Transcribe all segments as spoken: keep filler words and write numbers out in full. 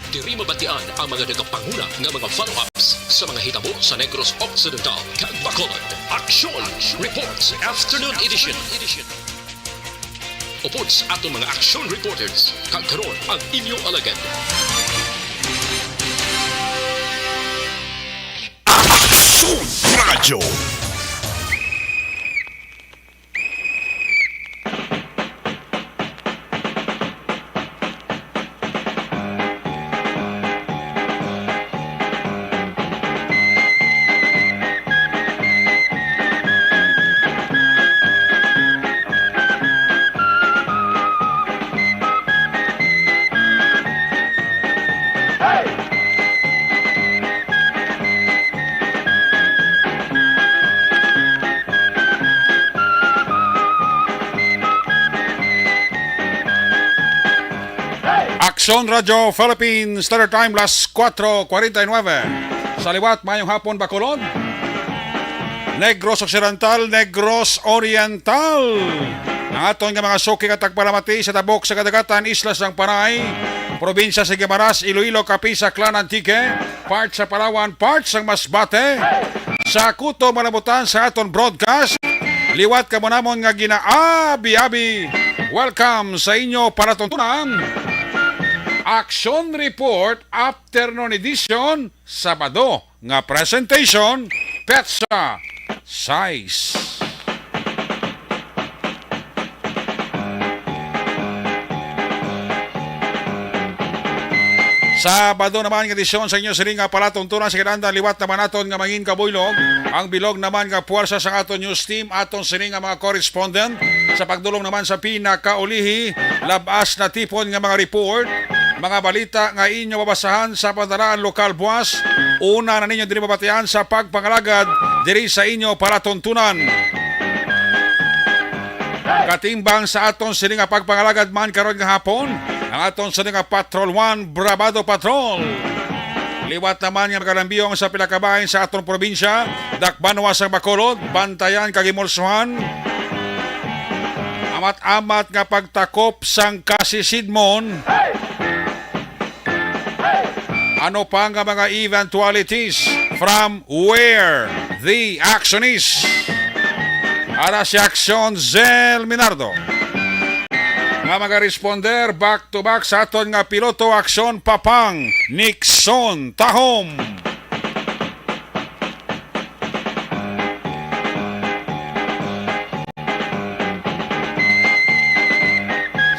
Diri mabatian ang mga nagapanguna nga mga follow-ups sa mga hitabo sa Negros Occidental kag Bacolod. Action Reports, Afternoon Edition. Upod sa aton mga action reporters, kag karon ang inyo alagad. Action Radio. Aksyon Radyo Philippines, Standard Time, las kuwatro kwarenta y nuebe. Sa liwat, mayong hapon, Bacolod, Negros Occidental, Negros Oriental. Ang aton nga mga suki nga tagpalamati sa tabok sa kadagatan, isla sang Panay, probinsya sa Guimaras, Iloilo, Capiz, Aklan, Antique, part sa Palawan, part sang Masbate, sa kuto malabutan sa aton broadcast. Liwat kamo namon nga ginaabi-abi. Welcome sa inyo palatuntunan, Action Report Afternoon Edition, Sabado nga presentation, petsa sais. Sabado naman nga edisyon sa inyo sini nga palatuntunan sa kinahanglan, liwat naman naton nga mangin kabuylog ang bilog naman nga puwersa sang aton news team, aton sini nga mga correspondent sa pagdulong naman sa pinakaulihi, labas na tipon nga mga report, mga balita nga inyo mabasahan sa pandaraan lokal buwas. Una na ninyo diri mabatian sa pagpangalagad diri sa inyo palatuntunan. Katimbang sa aton sini nga pagpangalagad man karon nga hapon, ang aton sini nga Patrol One, Brabado Patrol. Liwat naman nga magalambiyong sa pila ka bahin sa aton probinsya, dakbanwa sang Bacolod, Bantayan kag Emolsuhan. Amat-amat nga pagtakop sang kasisidmon. Ano pa nga mga eventualities from where the action is? Ara si Aksyon Zel Minardo nga magaresponder back to back sa aton nga piloto, Aksyon Papang Nixon Tahom.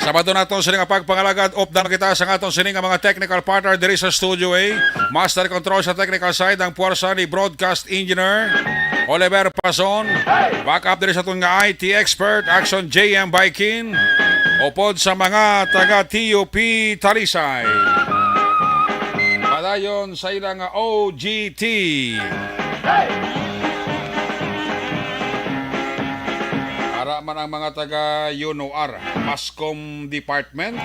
Sabado naton sini nga pagpangalagad, updan kita sa aton sini nga mga technical partner diri sa Studio A. Master control sa technical side ang puwersa ni broadcast engineer Oliver Pason. Back up diri sa aton nga I T expert, Action J M Baikin. Upod sa mga taga T U P Talisay. Padayon sa ila nga O G T. Ara man ang mga taga U N O R, Mascom Department.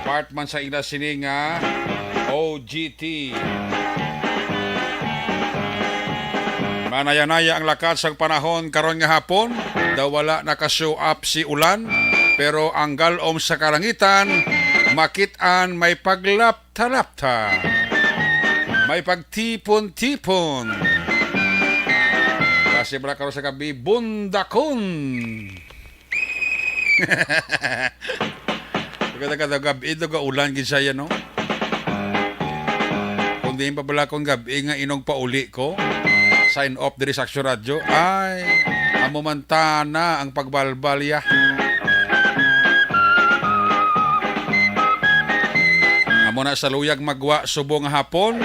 Part man sa ila sini nga O G T. Manaya-naya ang lakat sang panahon karon nga hapon. Daw wala naka-show up si ulan, pero ang galom sa kalangitan, makit-an may paglap talapta. May pagtipon-tipon. Kasi bala karon sa gabi, bundakon. Taga-taga gabi, ito ka ulan gid siya, no? Kung diin pa bala kung gabi nga inog pauli ko, sign off diri sa Aksyon Radyo. Ay, amo man tana ang pagbalbal, ya. Amo na sa luyag magwa subong nga hapon,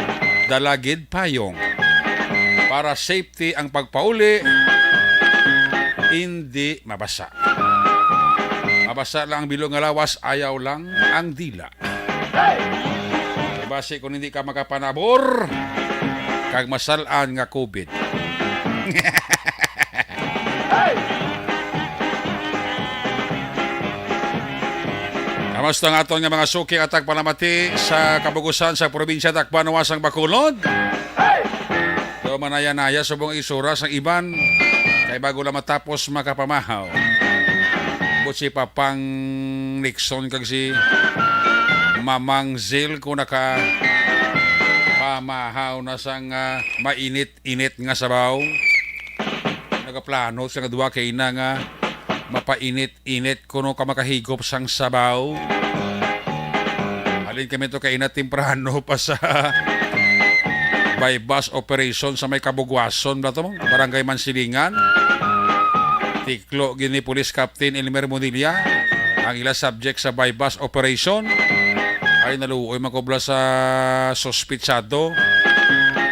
dala gid payong. Para safety ang pagpauli, indi mabasa. Mabasa lang ang bilog nga lawas, ayaw lang ang dila. Basi kung hindi ka makapanabor, kag masal-an nga covid. Kamusta ang aton nga mga suki at tagpalamati sa kabugusan sa probinsya Tacloban, Wasang Bacolod? Do manaya-naya subong isura sang iban, kay bago lang matapos makapamahaw. si Papang Nixon kag si Mamang Zil ko naka pamahaw na sang, ah, mainit-init nga sabaw. Nagaplano sa nga duwa kay na nga mapainit-init kuno ka makahigop sang sabaw. Halin kami to kay na temprano pa sa buy-bust operation sa may Kabugwason, bala to, Barangay Mansilingan. Tiklo gid ni Police Captain Elmer Munilla ang ila subject sa buy-bust operation. Ay, naluoy man ko bala sa suspitsado.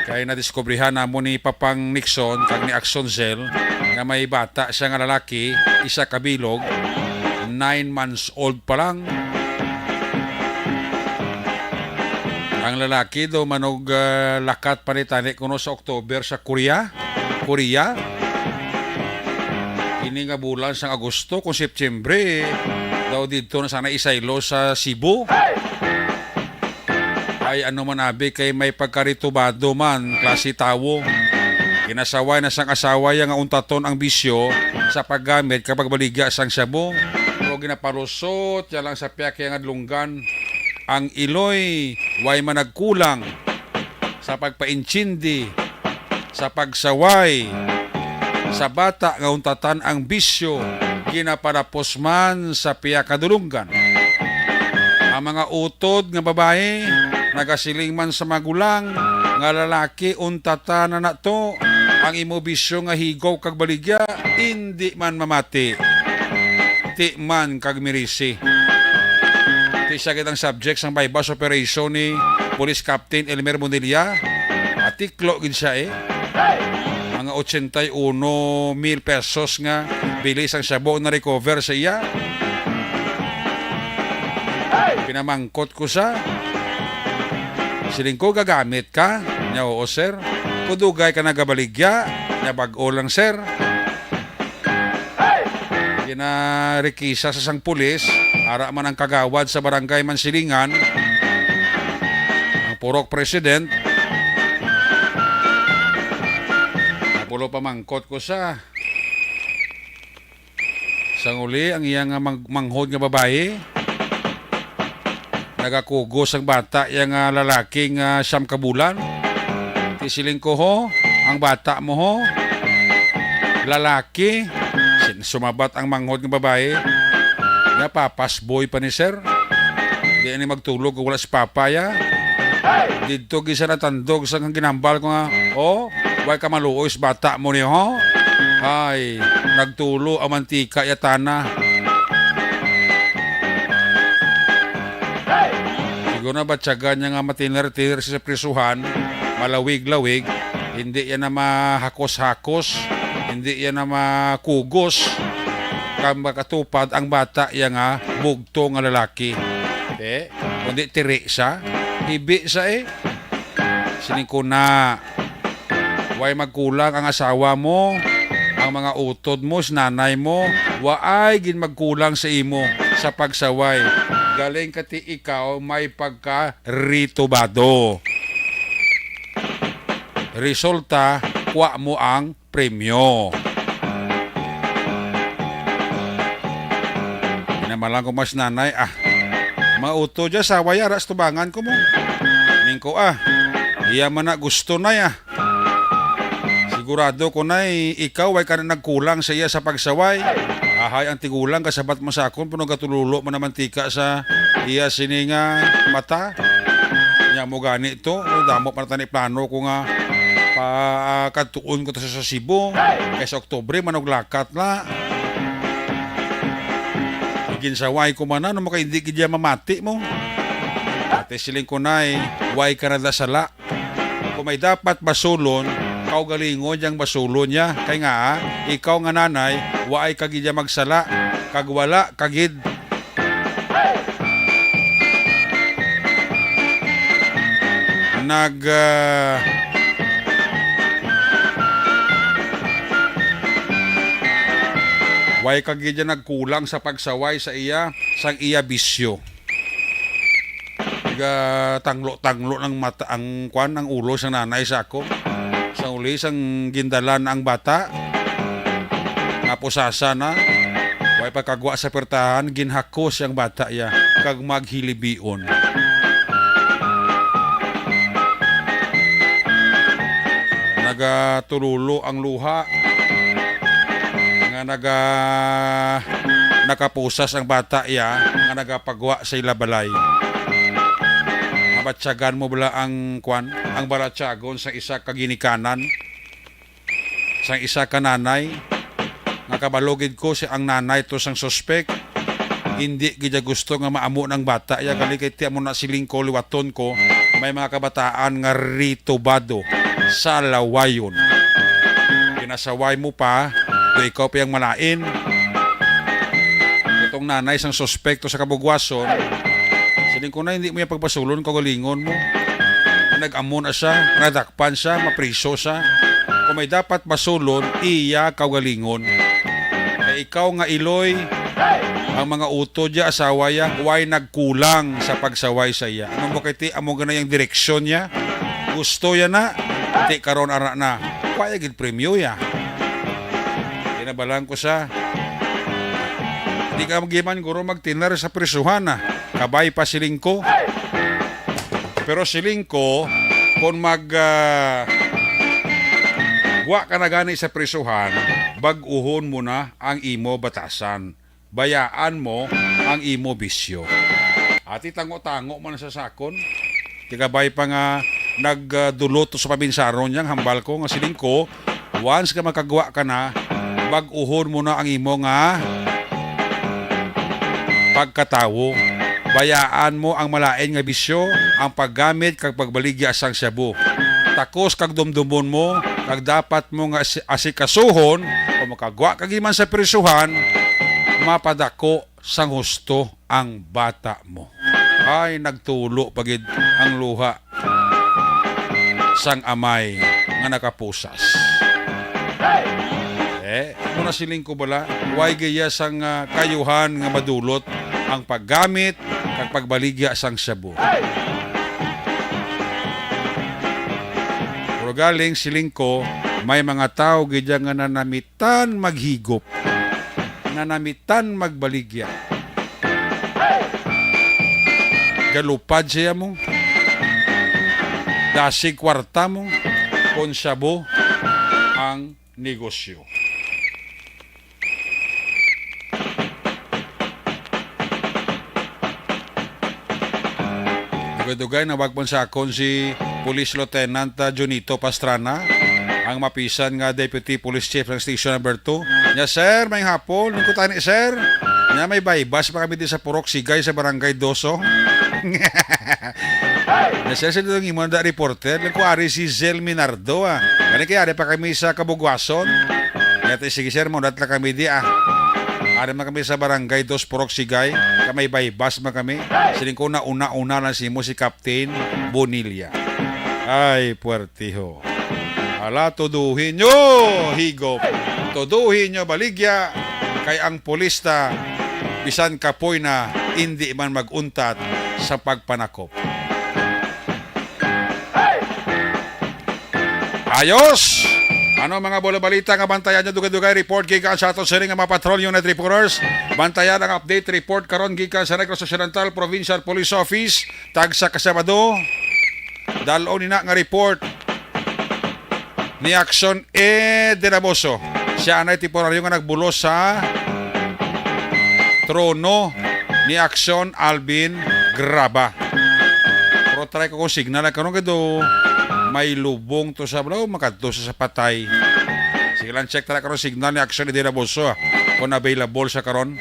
Kay nadiskubrihan namo ni Papang Nixon kag ni Axon Zell nga may bata siya nga lalaki, isa ka bilog, nine months old pa lang. Ang lalaki daw manog, ah, lakat pa ni tani kuno sa October sa Korea. Korea. Ini nga bulan sang Agosto kung September, daw didto na sana isaylo sa Cebu. Ay, ano man abi kay may pagkaritubado man, klase tawo. Ginasaway na sang asawa ya nga untaton ang bisyo sa paggamit kag pagbaligya sang shabu. O ginapalusot ya lang sa pihak ya nga dulunggan ang iloy, way man nagkulang sa pagpaintindi, sa pagsaway sa bata nga untatan ang bisyo, ginapalapos man sa pihak nga dulunggan. Ang mga utod nga babayi nagasiling man sa magulang nga lalaki, untatan na nato ang imo bisyo nga higaw kag baligya, indi man mamati. Ti man kag mirisi. Ti siya gid ang subject sang buy-bust operation ni Police Captain Elmer Bonilla. Atiklo gid siya, eh. Mga ochenta y uno mil pesos nga bili sang shabu na-recover sa iya. Pinamangkot ko sa, siling ko, "Gagamit ka?" Nya, "Oo, sir." "Kudugay ka nagabaligya?" Nya, "Bag-o lang, sir." Ginarikisa sa sang pulis, ara man ang kagawad sa Barangay Mansilingan, ang purok president. Napulo pamangkot ko sa, sang uli, ang iya nga mang-, manghod nga babayi. Nagakugos ang bata, iya nga lalaki nga siyam ka bulan. Ti siling ko, "Ho, ang bata mo, ho, lalaki." Sin-, sumabat ang manghod nga babayi, "Nga, papas boy pa ni sir. Di ni magtulog kung wala si papa ya." Didto gid siya natandog sa ginhambal ko nga, "Oh, way ka maluoy sa bata mo ni, ho?" Ay, nagtulo ang mantika ya tana. Siguro nabatyagan niya nga matiner-tiner sa prisuhan, malawig-lawig, hindi yan na mahakos-hakos, hindi yan na makugos, kag makatupad ang bata iya nga bugto nga lalaki. Eh, kundi tiri sa, hibi sa, eh. Siling ko na, way magkulang ang asawa mo, ang mga utod mo, si nanay mo, waay gid magkulang sa imo sa pagsaway. Galing ka ti ikaw may pagkaritubado. Resulta, kwa mo ang premyo. Hinamalang ko mas nanay, ah. Mga utod ya, saway ara sa tubangan ko mo. Ning ko, ah. Iya man na gusto na, ah. Sigurado ko na, eh, ikaw ay ka na nagkulang sa iya sa pagsaway. Ahay, ang tigulang kasabat mo sa akon, pero gatululo man naman tika sa iya sini nga mata. Nya mo gani to, o, damo pa na tani plano ko nga pa, ah, kadtuon ko to sa, sa Cebu. Kay sa Oktubre, manuglakat na. Iginsaway ko man na, no, maka hindi gid iya mamati mo. Ate siling ko na, eh, way ka na da sala. Kung may dapat basulon, kaugalingon yang basulon niya. Kay nga, ah, ikaw nga nanay, waay ka gid iya magsala, kag wala ka gid nag, ah, way ka gid iya nagkulang sa pagsaway sa iya, sang iya bisyo. Nagatanglo-tanglo ng mata, ang kwan, ang ulo sang nanay sa ako. Sang uli, sang gindalan ang bata, napusasa na. Way pagkagwa sa pertahan, ginhakos ang bata iya kag maghilibion. Nagatulolo ang luha nga naga-, nakapusas ang bata iya nga nagapagwa sa ila balay. Mabatyagan mo bala ang kwan, ang balatyagon sa isa ka ginikanan, sang isa ka nanay, nga kabalo gid ko si ang nanay to sang suspek, hindi gid niya gusto nga maamo ng bata iya, gali kay ti amo na siling ko, liwaton ko, may mga kabataan nga ritubado sa lawayon. Ginasaway mo pa, do ikaw pa yang malain. Itong nanay sang suspek to sa kabugwason, siling ko na hindi mo yung pagbasulon, kaugalingon mo. Nag-amo na siya, nadakpan siya, mapriso siya. Kung may dapat basulon, iya kaugalingon. Kay ikaw nga iloy, ang mga utod ya, asawa ya, way nagkulang sa pagsaway sa iya. Ano mo kay ti, amo gana yung direksyon niya? Gusto ya na, ti karon ara na. Wala gid premyo ya. Kinabalan ko sa, di ka giman guro magtinar sa prisuhan na. Kabay pa siling ko. Pero siling ko, kung mag, ah, wa ka na gani sa prisuhan, bag-uhon mo na ang imo batasan. Bayaan mo ang imo bisyo. Ati tango-tango man sa sakon. Kagabay pa nga nagdulot sa pabinsaron niyang hambal ko nga siling ko, once nga makagwa ka na, bag-uhon mo na ang imo nga pagkatawo. Bayaan mo ang malain nga bisyo, ang paggamit kag pagbaligya sang shabu. Takos kag dumdumon mo, kag dapat mo nga asi-, asikasuhon, kung makagwa ka giman sa prisuhan, mapadako sang husto ang bata mo. Ay, nagtulo pa gid ang luha sang amay nga nakapusas. Eh, muna siling ko bala, way gaya sang, ah, kayuhan nga madulot ang paggamit kag pagbaligya sang shabu. Pero galing siling ko, may mga tao gid nga nanamitan maghigop, nanamitan magbaligya. Galupad siya mo. Dasig kwarta mo. Kon shabu ang negosyo. Dugay-dugay, nawag man sa akon si Police Lieutenant, ah, Junito Pastrana, ang mapisan nga Deputy Police Chief ng Station Number Two. Nya, sir, may hapon. Nung kutani, sir, nya may baybas pa kami di sa Purok Sigay sa Barangay Doso. Nya, sir, sino ang imo na reporter? Nung kuwari si Zel Minardo, ah. Gani kay ari pa kami sa Kabugwason. Kaya ti, sige, sir, maulat lang kami di, ah. Ari man kami sa Barangay Dos Purok Sigay, ka may baybas man kami. Siling ko na una-una lang si mo si Captain Bonilla. Ay, puwertiho. Ala, tuduhin nyo, higop. Tuduhin nyo, baligya. Kay ang pulista, bisan kapoy na, indi man mag-untat sa pagpanakop. Ayos! Ano mga bulabalita nga bantayan nyo? Dugay-dugay report gikan sa aton sining nga mga patrol unit reporters. Bantayan ang update report karon gikan sa Negros Occidental Provincial Police Office. Tagsa ka Sabado, dal-on nina nga report ni Action E. Delaboso. Siya anay temporaryo nga nagbulos sa trono ni Action Alvin Graba. Pero try ko kung signal na karon kay do may lubong to sa balaw, makadto sa, sa patay. Sige lang, check tara karon signal ni Action Delaboso, ah, kung available sa karon.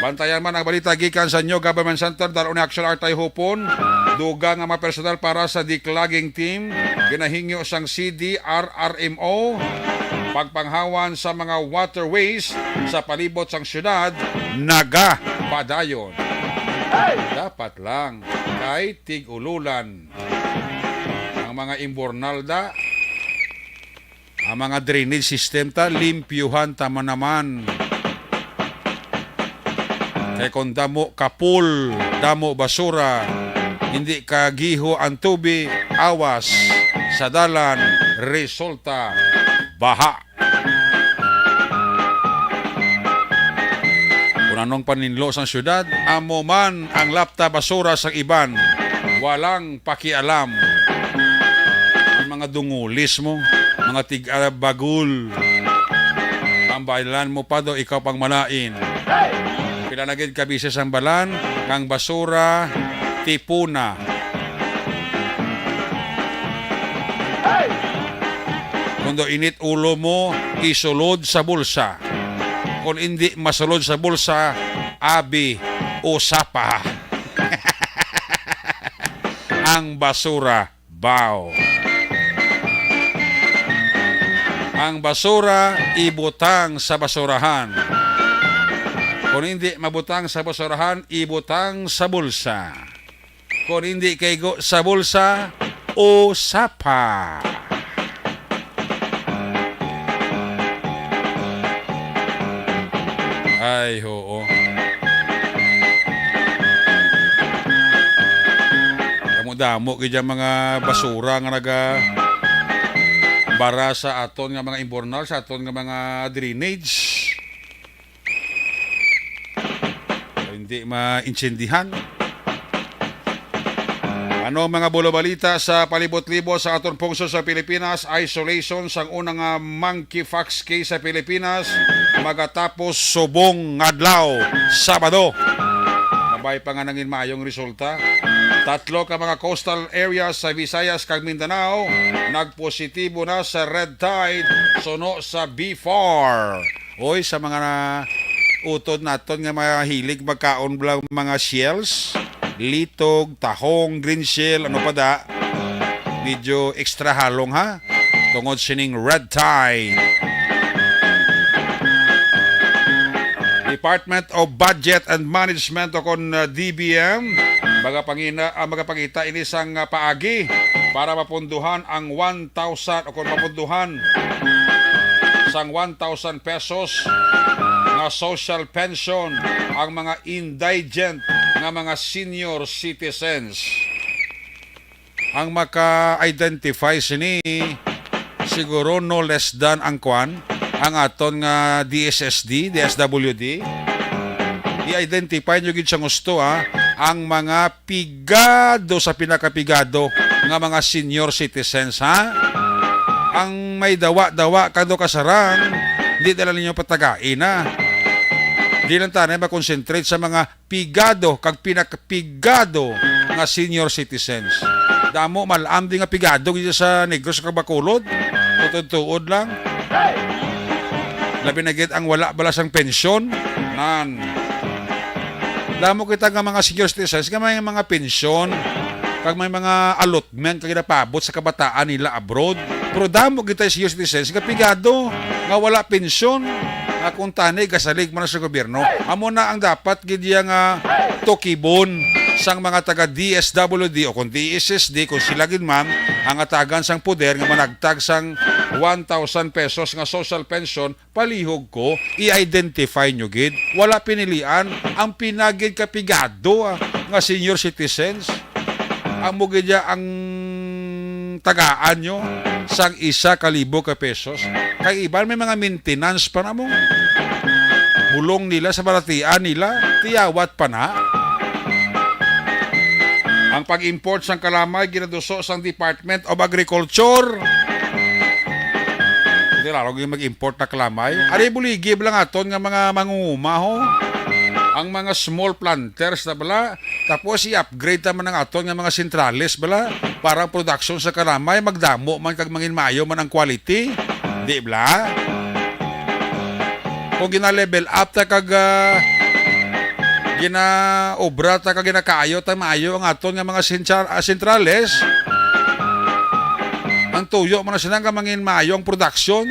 Bantayan man ang balita gikan sa New Government Center, dal-on ni Action Artay Hupon. Dugang nga mga personal para sa declogging team, ginahingyo sang C D R R M O, pagpanghawan sa mga waterways sa palibot sang syudad, nagapadayon. Dapat lang kay tig-ululan ang mga imbornal da, ang mga drainage system ta, limpyuhan ta man naman. Kay kung damo kapul, damo basura, hindi kagiho ang tubi, awas sa dalan, resulta, baha. Nanong paninlo sang siyudad, amo man ang lapta basura sang iban. Walang pakialam. Ang mga dungulis mo, mga tig-abagol. Ang balan mo pa do, ikaw pang malain. Pila na gid ka beses ang balan, kang basura, tipuna. Kung do init ulo mo, isulod sa bulsa. Kung hindi masulod sa bulsa, abi, usa pa. Ang basura, bao. Ang basura, ibutang sa basurahan. Kung hindi mabutang sa basurahan, ibutang sa bulsa. Kon hindi kaigo sa bulsa, usa pa. Ay, oo. Damo-damo gid ang mga basura nga naga bara sa aton nga mga imbornal, sa aton nga mga drainage. Hindi maintindihan. Ano ang mga bulobalita sa palibot-libot sa aton pungsod sa Pilipinas? Isolation sang unang, ah, monkeypox case sa Pilipinas magatapos subong nga adlaw, Sabado. Mabay pa nga nangin maayong resulta. Tatlo ka mga coastal areas sa Visayas kag Mindanao nagpositibo na sa red tide suno sa B four. Oy, sa mga na-, utod naton nga mahilig magkaon lang mga shells, litog, tahong, green shell, ano pa da? Medyo extra halong, ha? Tungod sining red tide. Department of Budget and Management o kon, uh, D B M, magapangina-, ah, magapangita ini sang, ah, paagi para mapunduhan ang one thousand o kon mapunduhan sang one thousand pesos nga social pension ang mga indigent nga mga senior citizens. Ang maka-identify sini, siguro no less than ang kwan, ang aton nga D S S D, D S W D. I-identify nyo gid sa gusto, ha, ang mga pigado sa pinakapigado nga mga senior citizens, ha? Ang may dawa-dawa kado kasarang, di dala ninyo patagain, ha? Di lang tanay makonsentrate sa mga pigado kag pinakapigado nga senior citizens. Damo malam di nga pigado gid sa Negros kag Bacolod. Tuod-tuod lang. Labi na gid ang wala bala sang pensyon. Nan. Damo kita nga mga senior citizens nga may mga pensyon kag may mga allotment kag ginapaabot sa kabataan nila abroad. Pero damo kita senior citizens nga pigado nga wala pensyon. Nga kung tani gasalig man sa gobyerno, amo na ang dapat gid iya nga tukibon sang mga taga D S W D o kung D S S D, kung sila gid man ang atagan sang poder nga managtag sang one thousand pesos nga social pension, palihog ko, i-identify nyo gid. Wala pinilian ang pinagid kapigado, ah, nga senior citizens. Amo gid ya ang tagaan nyo sang isa ka libo ka pesos. Kay iban may mga maintenance pa na mo. Bulong nila sa balatian nila, tiyawat pa na. Ang pag-import sang kalamay ginaduso sang Department of Agriculture. Hindi lalo gyud mag-import na kalamay. Ari buligib lang aton nga mga mangunguma, ho. Ang mga small planters na bala, tapos i-upgrade ta man ang aton nga mga sentrales bala, para ang production sa kalamay magdamo man kag mangin maayo man ang quality, di bala? Kung gina-level up ta kag, ah, ginaobra ta kag ginakaayo ta maayo ang aton nga mga sentra-, ah, sentrales, ang tuyo man na sila nga mangin maayo ang production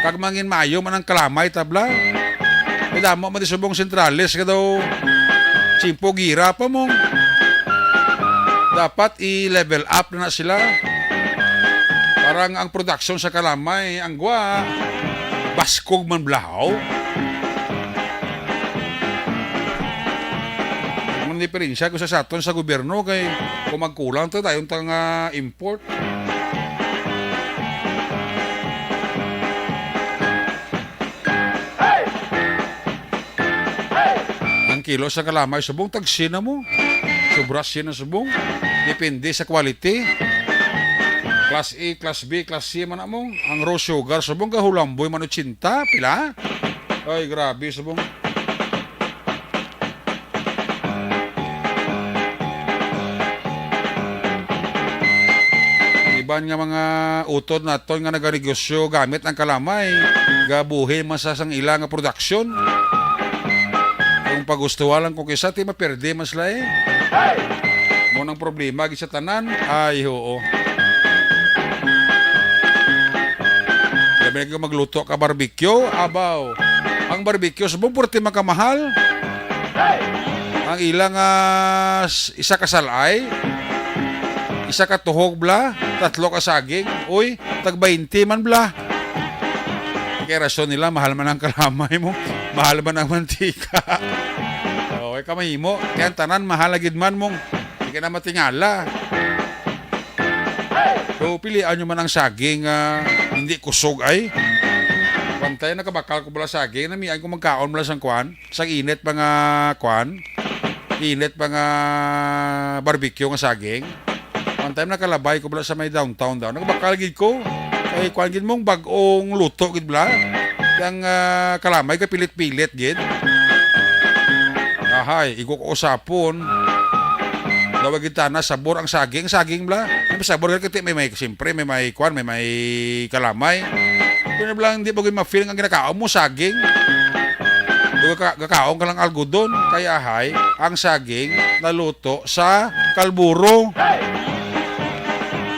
kag mangin maayo man ang kalamay ta bala. May damo man di subong sentrales nga daw tiyempo gira pa mo. Dapat i-level up na, na sila. Parang ang production sa kalamay, ang gwa, baskog man blahaw. Ang diferensya ko sa, sa aton sa gobyerno kay kung magkulang to, dayon ta nga import. kilo sa kalamay subong, tag siyam na mo. Sobra siyam na subong. Depende sa quality. Class A, class B, class C man na mo. Ang raw sugar subong, gahulamboy man ochenta. Pila? Ay, grabe subong. Iban nga mga utod naton nga naganegosyo gamit ang kalamay, gabuhi man sa sang ila nga production. Kung pagustuhan lang kung kisa, ti maperde man sila eh. Mo nang problema gid sa tanan. Ay, oo. Labi na kung magluto ka barbecue, abaw. Ang barbecue subong purti makamahal. Ang ilang ah, s- isa ka salay, isa ka tuhog bla, tatlo ka saging. Uy, tag baynte man bla. Kay rason nila, mahal man ang kalamay mo, mahal man ang mantika. Okay, kamahimo. Kaya ang tanan, mahal na gid man mong. Di ka na matingala. So, pilian nyo man ang saging nga hindi kusog ay. Pantay, nakabakal ko bala saging, namian ko magkaon bala sang kwan, sang init pa nga kwan, init pa nga barbecue nga saging. One time nakalabay ko bala sa may downtown daw, nakabakal gid ko. Kay kwan gid mong bag-ong luto gid bala. Yang ah, kalamay ka pilit-pilit gid. Ahay, igo ko usapon. Daw gid tana sabor ang saging, saging bala. May sabor gid kay may may siyempre may may kwan, may may kalamay. Pero bala hindi ba gid ma-feel ang ginakaon mo saging? Daw ka gakaon ka lang algodon, kay ahay ang saging naluto sa kalburo.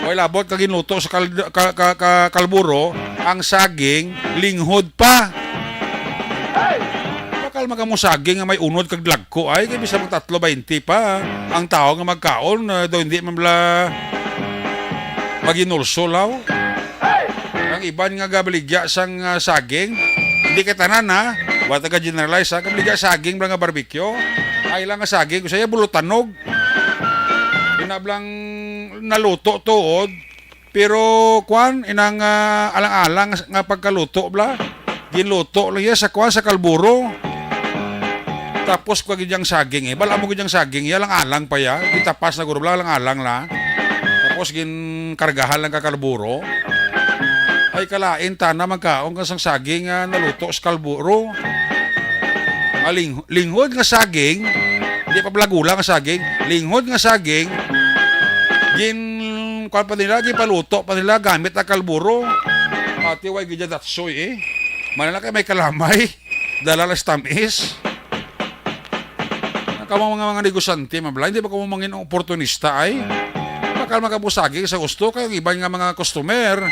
Way labot ka ginluto sa kal- ka- ka- ka- kalburo, ang saging linghod pa. Bakal magamo saging nga may unod kag dagko ay kay bisan magtatlo baynte pa ang tawo nga magkaon, ah, daw hindi man bala maginulso law. Ang iban nga gabaligya sang ah, saging, hindi kay tanan ha, wa taga generalize ha, gabaligya saging bala nga barbecue, ay lang nga saging, usaya bulutanog. Pinablang naluto tuod, pero kwan, inang ah, alang-alang nga pagkaluto bla. Ginluto lang iya sa kwan sa kalburo. Tapos kwa gid yang saging eh. Bala mo gid yang saging, iya lang alang pa ya. Gitapas na guro bla, lang alang la. Tapos ginkargahan lang ka kalburo. Ay kalain tana magkaon ka sang saging nga naluto sa kalburo. Nga ling- linghod nga saging, di pa pala gula nga saging, linghod nga saging, gin kuan pa nila, ginpaluto pa nila gamit ang kalburo. Pati way gidya datsoy eh. Manala kay may kalamay, dala lang sa tamis. Ang kamang mga, mga negosyante, mabla, hindi ba kamo mangin oportunista ay? Bakal magabusagi sa gusto kay ang iban nga mga customer.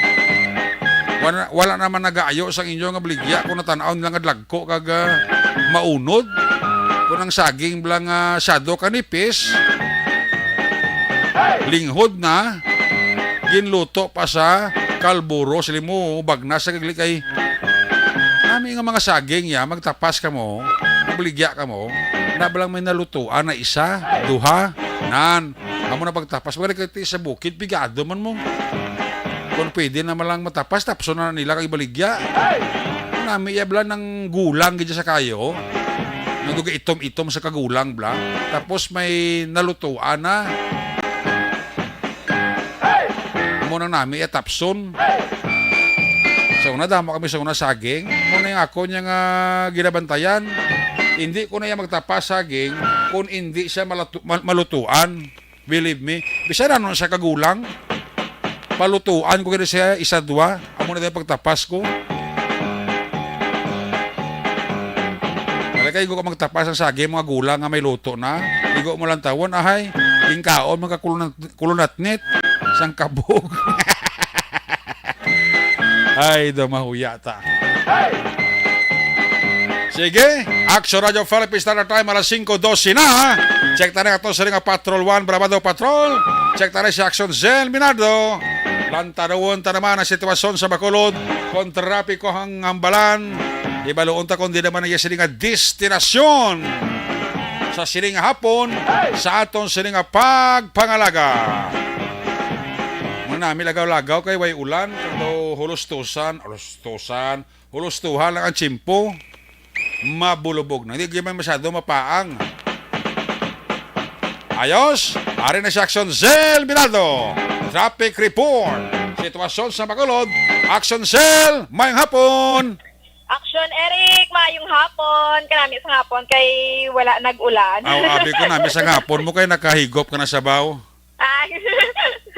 Wala, wala naman nagaayo sa inyo nga baligya kung natan-aw nila nga dlagko kag ah, maunod. Kung ang saging bala nga shadow kanipis, linghod na, ginluto pa sa kalburo, sila mo, bagna sa gagli kay nami nga mga saging ya, magtapas ka mo, magbaligya ka mo, na balang may nalutuan na isa, duha, nan, amo na pagtapas, wala kay sa bukid, pigado man mo. Kung pwede na malang matapas, tapso na nila kag ibaligya. Nami iya bala nang gulang gid sa kayo. Nang duga itom-itom sa kagulang bala. Tapos may nalutuan na. Amo nang nami iya tapson. Sa una, damo kami sa una saging. Amo na yung ako niya nga ginabantayan. Hindi ko na iya magtapas saging kung hindi siya malatu- mal- malutuan. Believe me. Bisan ano siya kagulang, palutuan ko gid siya isa dua. Amo na tayo pagtapas ko. Wala kay igo ka magtapas ang saging, mga gulang nga may luto na. Igo mo lang tawon, ahay. Gingkaon, mga kulunat, kulunatnit. Sang kabog. Ay, do mahuya ta. Sige, Action Radio Philippines Standard Time, alas singko dose na. Check tayo ato sa nga Patrol One, Bravado Patrol. Check tayo si Action Zen Minardo. Lantarawon ta naman ang sitwasyon sa Bacolod. Kung trapiko ang ambalan, ibaluon ta kung di naman ang sini nga destinasyon sa sini nga hapon, sa aton sini nga pagpangalaga. Muna nami lagaw-lagaw kay way ulan, kung daw hulustusan, hulustusan, hulustuhan lang ang tiyempo. mabulubog na. Hindi man masyado mapaang. Ayos, ari na si Action Zell Binaldo. Traffic report. Sitwasyon sa Bacolod. Action Zell, mayong hapon. Action, Eric, mayong hapon. Kanami sa hapon kay wala nag-ulan. Aw, abi ko nami sa hapon mo kay nakahigop ka na sa baw. Ay.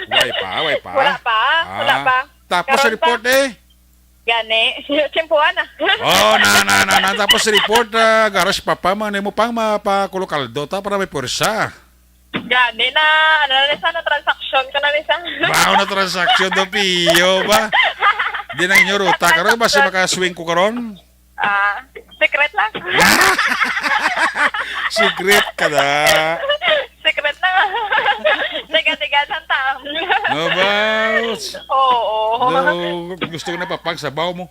Way pa, way pa. Wala pa, wala Ah. pa. Tapos Karon report pa. eh. Gani. Tiyempuhan na. Oh, na, na, na, na. Tapos report, ah, garas pa pa, man mo pang mapakulo kaldo ta para may pwersa. Gani na, ano na ni sa, na transaksyon ko na ni sa. Wow, na transaksyon do, Pio ba? Di na inyo ruta karon, basi makaswing ko karon. Ah, secret lang. Secret ka na. Secret na. Tiga-tiga sa tam. No, boss. Oo. No, gusto ko na papagsabaw mo.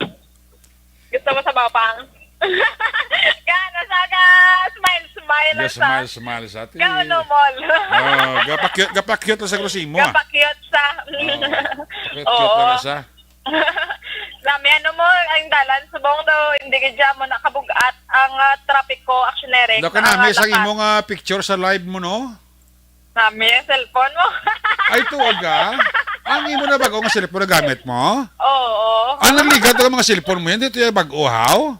Gusto mo sa bapang? Gana sa ga, smile, smile Yes, sa. Smile, smile sa atin. Gano mall. Oh, gapakyot, gapakyot lang sa krusimo, ah. Gapakyot sa. Oh, gapakyot Oo. lang sa. Nami, ano mo, ang dalan subong daw, hindi gid mo nakabug-at ang, ah, trapiko, Action Eric, Do ka ang, nami ah, sa lakas. Imong, ah, picture sa live mo, no? Nami, ang cellphone mo. Ay, tuwag ka? Ang imo na bago nga cellphone na gamit mo? Oo. Ah, nagligad ka mga cellphone mo yan? Dito yung bago, haw?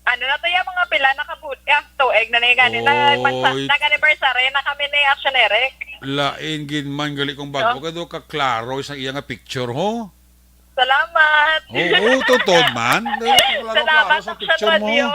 Ano na to yung mga pila na kabuti? Ah, tuig na ni gani. Oy. Nag-anniversary na kami ni Action Eric. Lain gid man gali kong bago. Oh. Kado ka klaro isang iya nga picture, ho? Salamat. Oo, totoo man. Dahil wala ko Salamat, klaro sa Action picture mo. Radio.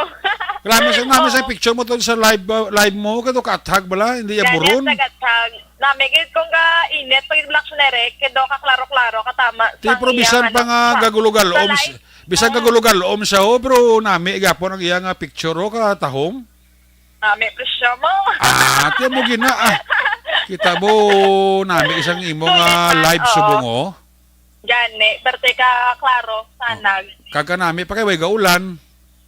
Salamat sa, namin sa Oo. picture mo to sa live, uh, live mo. Kado ka athag bala, hindi Gani aburon. ang tagathag. Nami gid kung ka init pag Black Sneric, kay do ka klaro-klaro, katama Ti, sang pero iyang bisan pa ano, nga sa, gagulo-galom, sa live. bisan Ah. gagulo-galom siya, oh, pero nami gapon ang iya nga picture, oh, katahom. Nami presyo mo. Ah, tiyan mo gina, ah. Kita mo, nami isang imo Sulit nga man, live oo. subong, oh. Gani, berte ka klaro, sanag. Kag kanami pa kay way gaulan.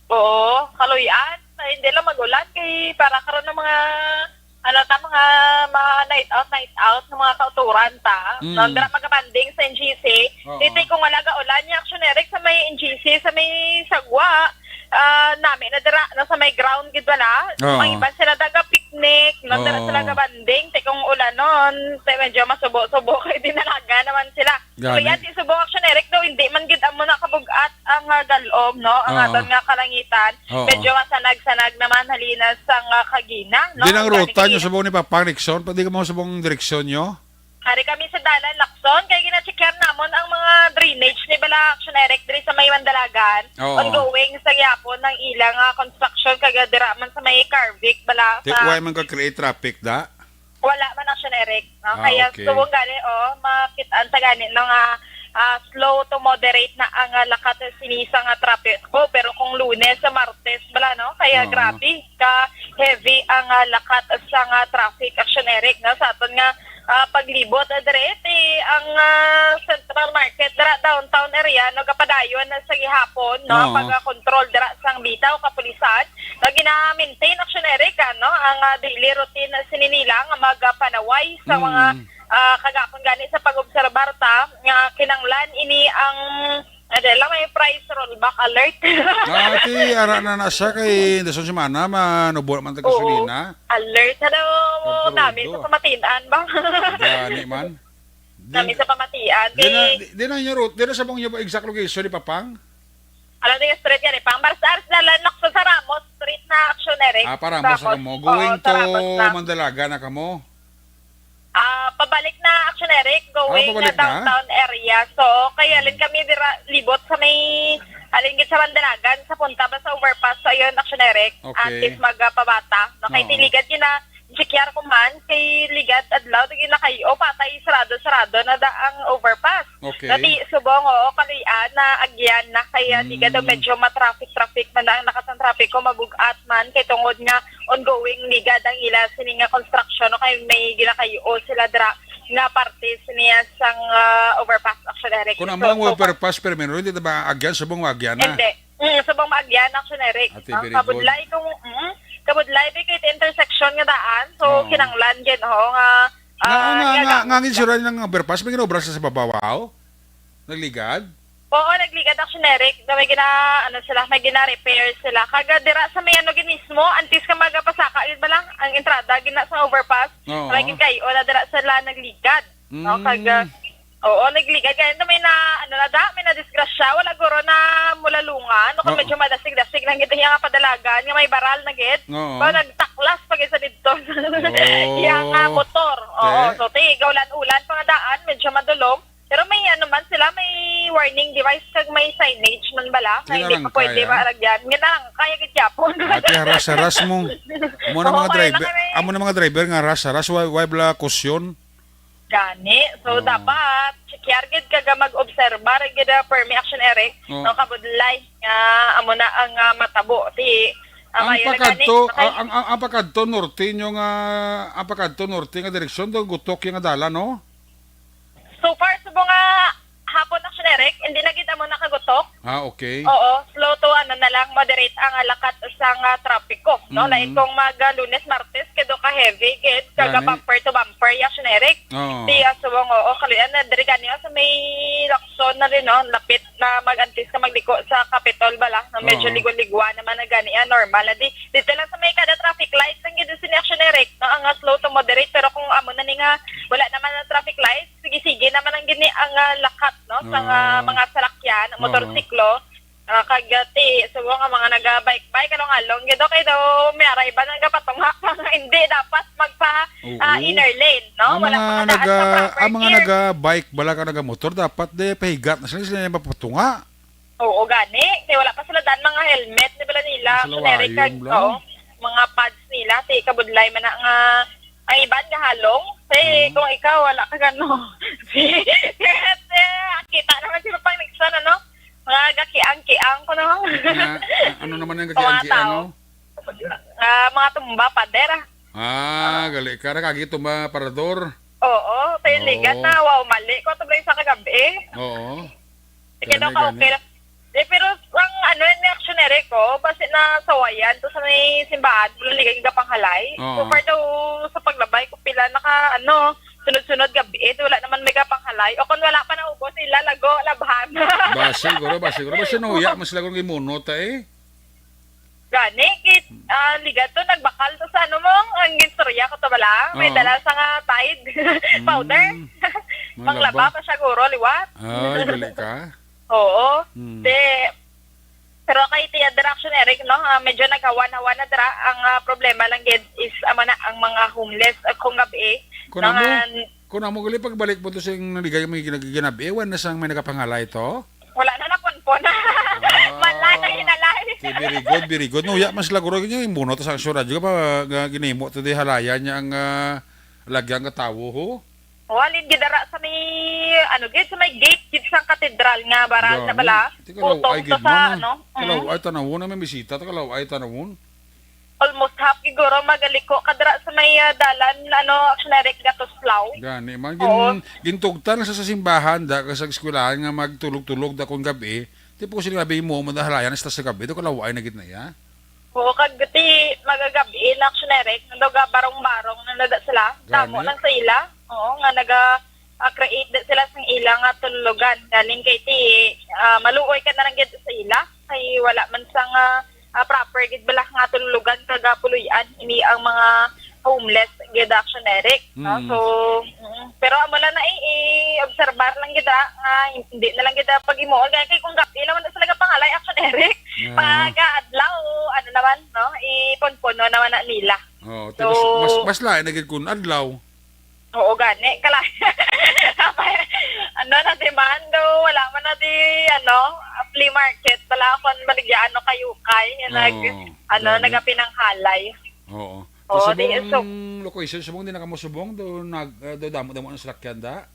Oo, kaluy-an. Sa hindi lang mag-ulan kay para karon ng mga, ano ta, mga, mga night out, night out, ng mga kauturan ta. Mm. No, dira magabanding sa N G C. Oo. Titi kung wala gaulan, yung Action Eric sa may N G C, sa may Sagwa, ah, nami na dira, no, sa may ground gid wala. Oo. May iban sila daga picnic, no, dira Oo. sila gabanding. Ti kung ulanon, ti medyo masubo-subo kay dinalaga naman sila. Gani. Kaya ti subong Action Eric daw, hindi man gid amo nakabug-at ang, ah, galom, no? Ang Oo. aton nga kalangitan. Oo. Medyo masanag-sanag naman halina sa nga kagina, no? Di nang Ang ruta gani nyo subong ni Papang Nixon, pwede ka mo subong direksyon nyo? Hari kami sa dalan, Lakson, kay gina-checkar namon ang mga drainage ni bala Action Eric diri sa may Mandalagan. Oo. Ongoing sa gyapon ang ilang, ah, construction, kag dira man sa may Carvic bala Ti-, sa why man ka create traffic, da? Wala man, Action Eric, no? Ah, Kaya okay. subong gani, oh, makit-an ta gani, no, nga, ah, slow to moderate na ang, ah, lakat sini sa nga traffic ko. Pero kung Lunes sa Martes bala, no? Kaya Oo. grabe ka heavy ang, ah, lakat sa nga traffic, Action Eric, no? Sa aton nga, ah, paglibot, ah, dire, ti ang, ah, Central Market, dira downtown area, no? Gapadayon na sa gihapon, no? Oo. Pag, ah, control dira sang bitaw, kapulisan, nga gina-maintain, Action Eric, ano, ang, ah, daily routine sini nila nga magapanaway sa Mm. mga, ah, kagapon gani sa pag-obserbar ta nga kinanglan ini ang, ano lang, may price rollback alert. Ah, ti, ara na na siya kay dason semana, manubo naman ta Oo. gasolina. Alert. Hello, Pagkarudo. nami sa pamatian ba? Gani man. Nami sa pamatian. Di na, Kay di, di na inyo route, di na sa mong inyo exact location ni Papang? Alam niyo, straight yan eh. Pang Marsars na lang sa Ramos Street na Action Eric. Ah, pa Ramos na Ramos. kamo. Oo, Going sa to Ramos na. Mandalaga na kamo? Ah, pabalik na Action Eric, Ah, going pabalik na na? downtown area. So, kaya lin kami dira, libot sa may, alin gid sa Mandalagan, sa punta ba sa overpass. So, ayun, Action Eric. Okay. At least magpabata. No, kay Oo. tiligad yun na, Sikyar ko man, kay ligad adlaw, di nakayo, patay, sarado-sarado na da ang overpass. Okay. Dati, subong, oo, kaluy-an na agyan na, kaya Mm. ligad daw medyo ma-traffic-traffic man ang nakasang traffic ko, mabug-at man, kay tungod nga ongoing ligad ang ila sini nga construction, no, kay may ginakayo sila dira nga parte siniya sang, ah, overpass, Action Eric. Kung So, amo ang so, overpass, pero meron, hindi na ba agyan, subong agyan na? Hindi. Mm, subong maagyan, Action Eric. Ate, No? very good. Kabudlay kung, mm, kabudlay di kay intersection nga daan. So, Oo. kinanglan gid, ho, nga, Nga, ah, nga, nga, nga, nga, nga, nga, nga, nga, nga, overpass, may ginobra sa, sa babaw? Nagligad? Oo, nagligad, Action Eric. Na may gina, ano sila, may gina-repair sila. Kaga dira sa may ano gid mismo, antes ka magapasaka, gid ba lang, ang entrada, gina sa overpass. Oo. May gid kayo, na dira sila nagligad. No? Mm. Kaga, oo, nagligad. Kaya may na, ano na da, may na disgrasya. Wala guro na mulalungan. No, kung Oh. medyo madasig-dasig lang gid iya nga padalagan, nga may baral na gid. Oo. Ba, nagtaklas pa gid sa didto. Oh. Iya nga motor. Oo, Okay. so, ti, gaulan-ulan pa nga daan, medyo madulom. Pero may ano man sila, may warning device kag may signage man bala. Nga hindi pa pwede maaragyan. Nga lang, kaya gid gyapon. Ate, haras-haras mo. Amo na Oo, mga kaya driver, lang kami. Amo na mga driver nga haras-haras, why, why bala kusyon? Gani. So, Oo. dapat, check yar gid ka ga mag-obserbar gid, ah, permi, Action Eric. Oo. No, kabudlay nga amo na ang, ah, matabo. Ti, ah, Ang mayo na gani, pakadto, nakay- ang, ang, ang pakadto norte nyo nga, ang pakadto norte nga direksyon, do gutok yung dalan, no? So far, subong nga hapon, Action Eric, hindi na gid amo nakagutok. Ah, okay. Oo, slow to, ano na lang, moderate ang lakat sa nga trapiko, no? Mm. Lain kung mag, ah, Lunes, Martes, kay do ka heavy gid, kaga Gani. bumper to bumper, Action Eric. Oo. Di, ah, subong, oo, kalian na, diri gani, ah, sa may Lacson na rin, no? Lapit na mag-antis ka magliko sa Capitol bala, no? Medyo Oo. ligo-ligwa naman na gani, ah, normal na di. Dito lang sa may kada traffic light, ang gid sini, Action Eric, no? Ang, ah, slow to moderate, pero kung amo na ni nga, wala naman ang traffic light, sige-sige naman ang gini ang, ah, lakat, no, sa, ah, Oo. mga salakyan, Oo. motorsiklo, ah, kag, ah, ti, subong nga mga naga-bike-bike, along-along, gid, okay daw, may aray ba nagapatunga pa nga hindi dapat magpa, Oo. ah, inner lane, no? Ang Wala mga pa nga daan sa naga-, proper ang mga gear. naga-bike bala ka naga-motor, dapat di pahigat na sila, sila yung mapatunga. Oo, gani. Kay wala pa sila daan mga helmet, di bala nila? Sila Action Eric, wayong kag, lang. Oo, mga pads nila, ti kabudlay man na nga, ang iban gahalong. Kay Mm. kung ikaw, wala ka gano. Kaya, eh, kita naman sila pang nagsan, ano? Mga gakiang-kiang ko, no? Nga, a-, ano naman yung Mga gakiang-kiang, tao. no? Ah, mga tumba, pader, ah. Ah, gali ka. Nakagi tumba, parador. Oo, tayo Oo. ligat na. Wow, mali ko. Ito ba yung sa kagabi? Oo. Sige daw Gani, ka, gani. okay lang. Eh, pero ang ano, yung reactionary ko, basi na sawayan to sa may simbahan, wala ligay nga panghalay. Oo. So far daw sa paglabay ko, pila naka, ano, sunod-sunod gabi, eh, wala naman may panghalay. O kung wala pa naubos, ila, lago, labhan. Ba, siguro, ba, siguro. Ba, sinuya, mas lago ng imunot, eh. Gani, kit, ah, ligat to, nagbakal to sa ano mo, ang ginstorya ko to bala. May Oo. dala sa nga Tide powder. Mm. Manglaba Manglaba. pa siya, guro, liwat. Ay, gali ka. Oo. Hmm. Di, pero kay Tia Direction Eric, no, ah, medyo naghawan-hawan na dira. Ang, ah, problema lang gid is, amo na, ang mga homeless, ah, kung gabi, Kung no, amo, nga, kung amo gali, pagbalik mo to sa yung naligay mo yung ginag-, ginabi, ewan na sang may nagapanghalay to? Wala na napunpon. Ah, Wala na hinalay. Okay, very good, very good. No, ya, mas laguro yun yung imuno to sa aksyon radyo pa, nga ginimo to di halaya niya ang, ah, lagyang katawo, ho? Walid gidara sa may, ano, gid, sa may gate, gid sa katedral nga baral na Gani. bala. Ti kalaw-ay Utong gid to sa, man, ah. ano, Kalaw-ay mm. tanawon, na may bisita, ti kalaw-ay tanawon. Almost half, siguro, magaliko ka dira sa may, ah, dalan, ano, Action Eric, Gatuslaw. Gani, man, Oo. gin-, gintugtan sa, sa simbahan, da, sa eskwelahan nga magtulog-tulog da kung gabi. Ti po sila gabi mo, madahalayan, hasta sa gabi, do kalawaay na gid na iya. Oo, kag ti, magagabi, na Action Eric, nando ga barong-barong na nada sila. Damo Gani. lang sa ila. Oo, nga naga, ah, create da sila sang ila nga tulugan. Galing kay ti, ah, maluoy ka na lang gid sa ila. Kay wala man sang, ah, ah, proper gid bala nga tulugan kag, ah, puloy-an ini ang mga homeless gid, Action Eric, no? Mm. So, mm, pero amo lang na i-, i-obserbar lang gid, ah, nga hindi na lang gid, ah, pag-imuon. Kaya kay kung gabi naman na sila nga pangalay, Action Eric, Yeah. pag, ah, adlaw, ano naman, no? Ipunpuno naman na nila. Oh, So, tapos mas, mas lain na gid kung adlaw. Oo, gani. Kala, ano na, demand, oh, wala man na di, ano, flea market. Wala akong baligyan, ano, kayo, kay, Oo, nag, ano, gani. nagapinanghalay. Oo. Oo, Sa di, subong so location, subong di na kamo subong, do nag, ah, do damo-damo ang salakyan da?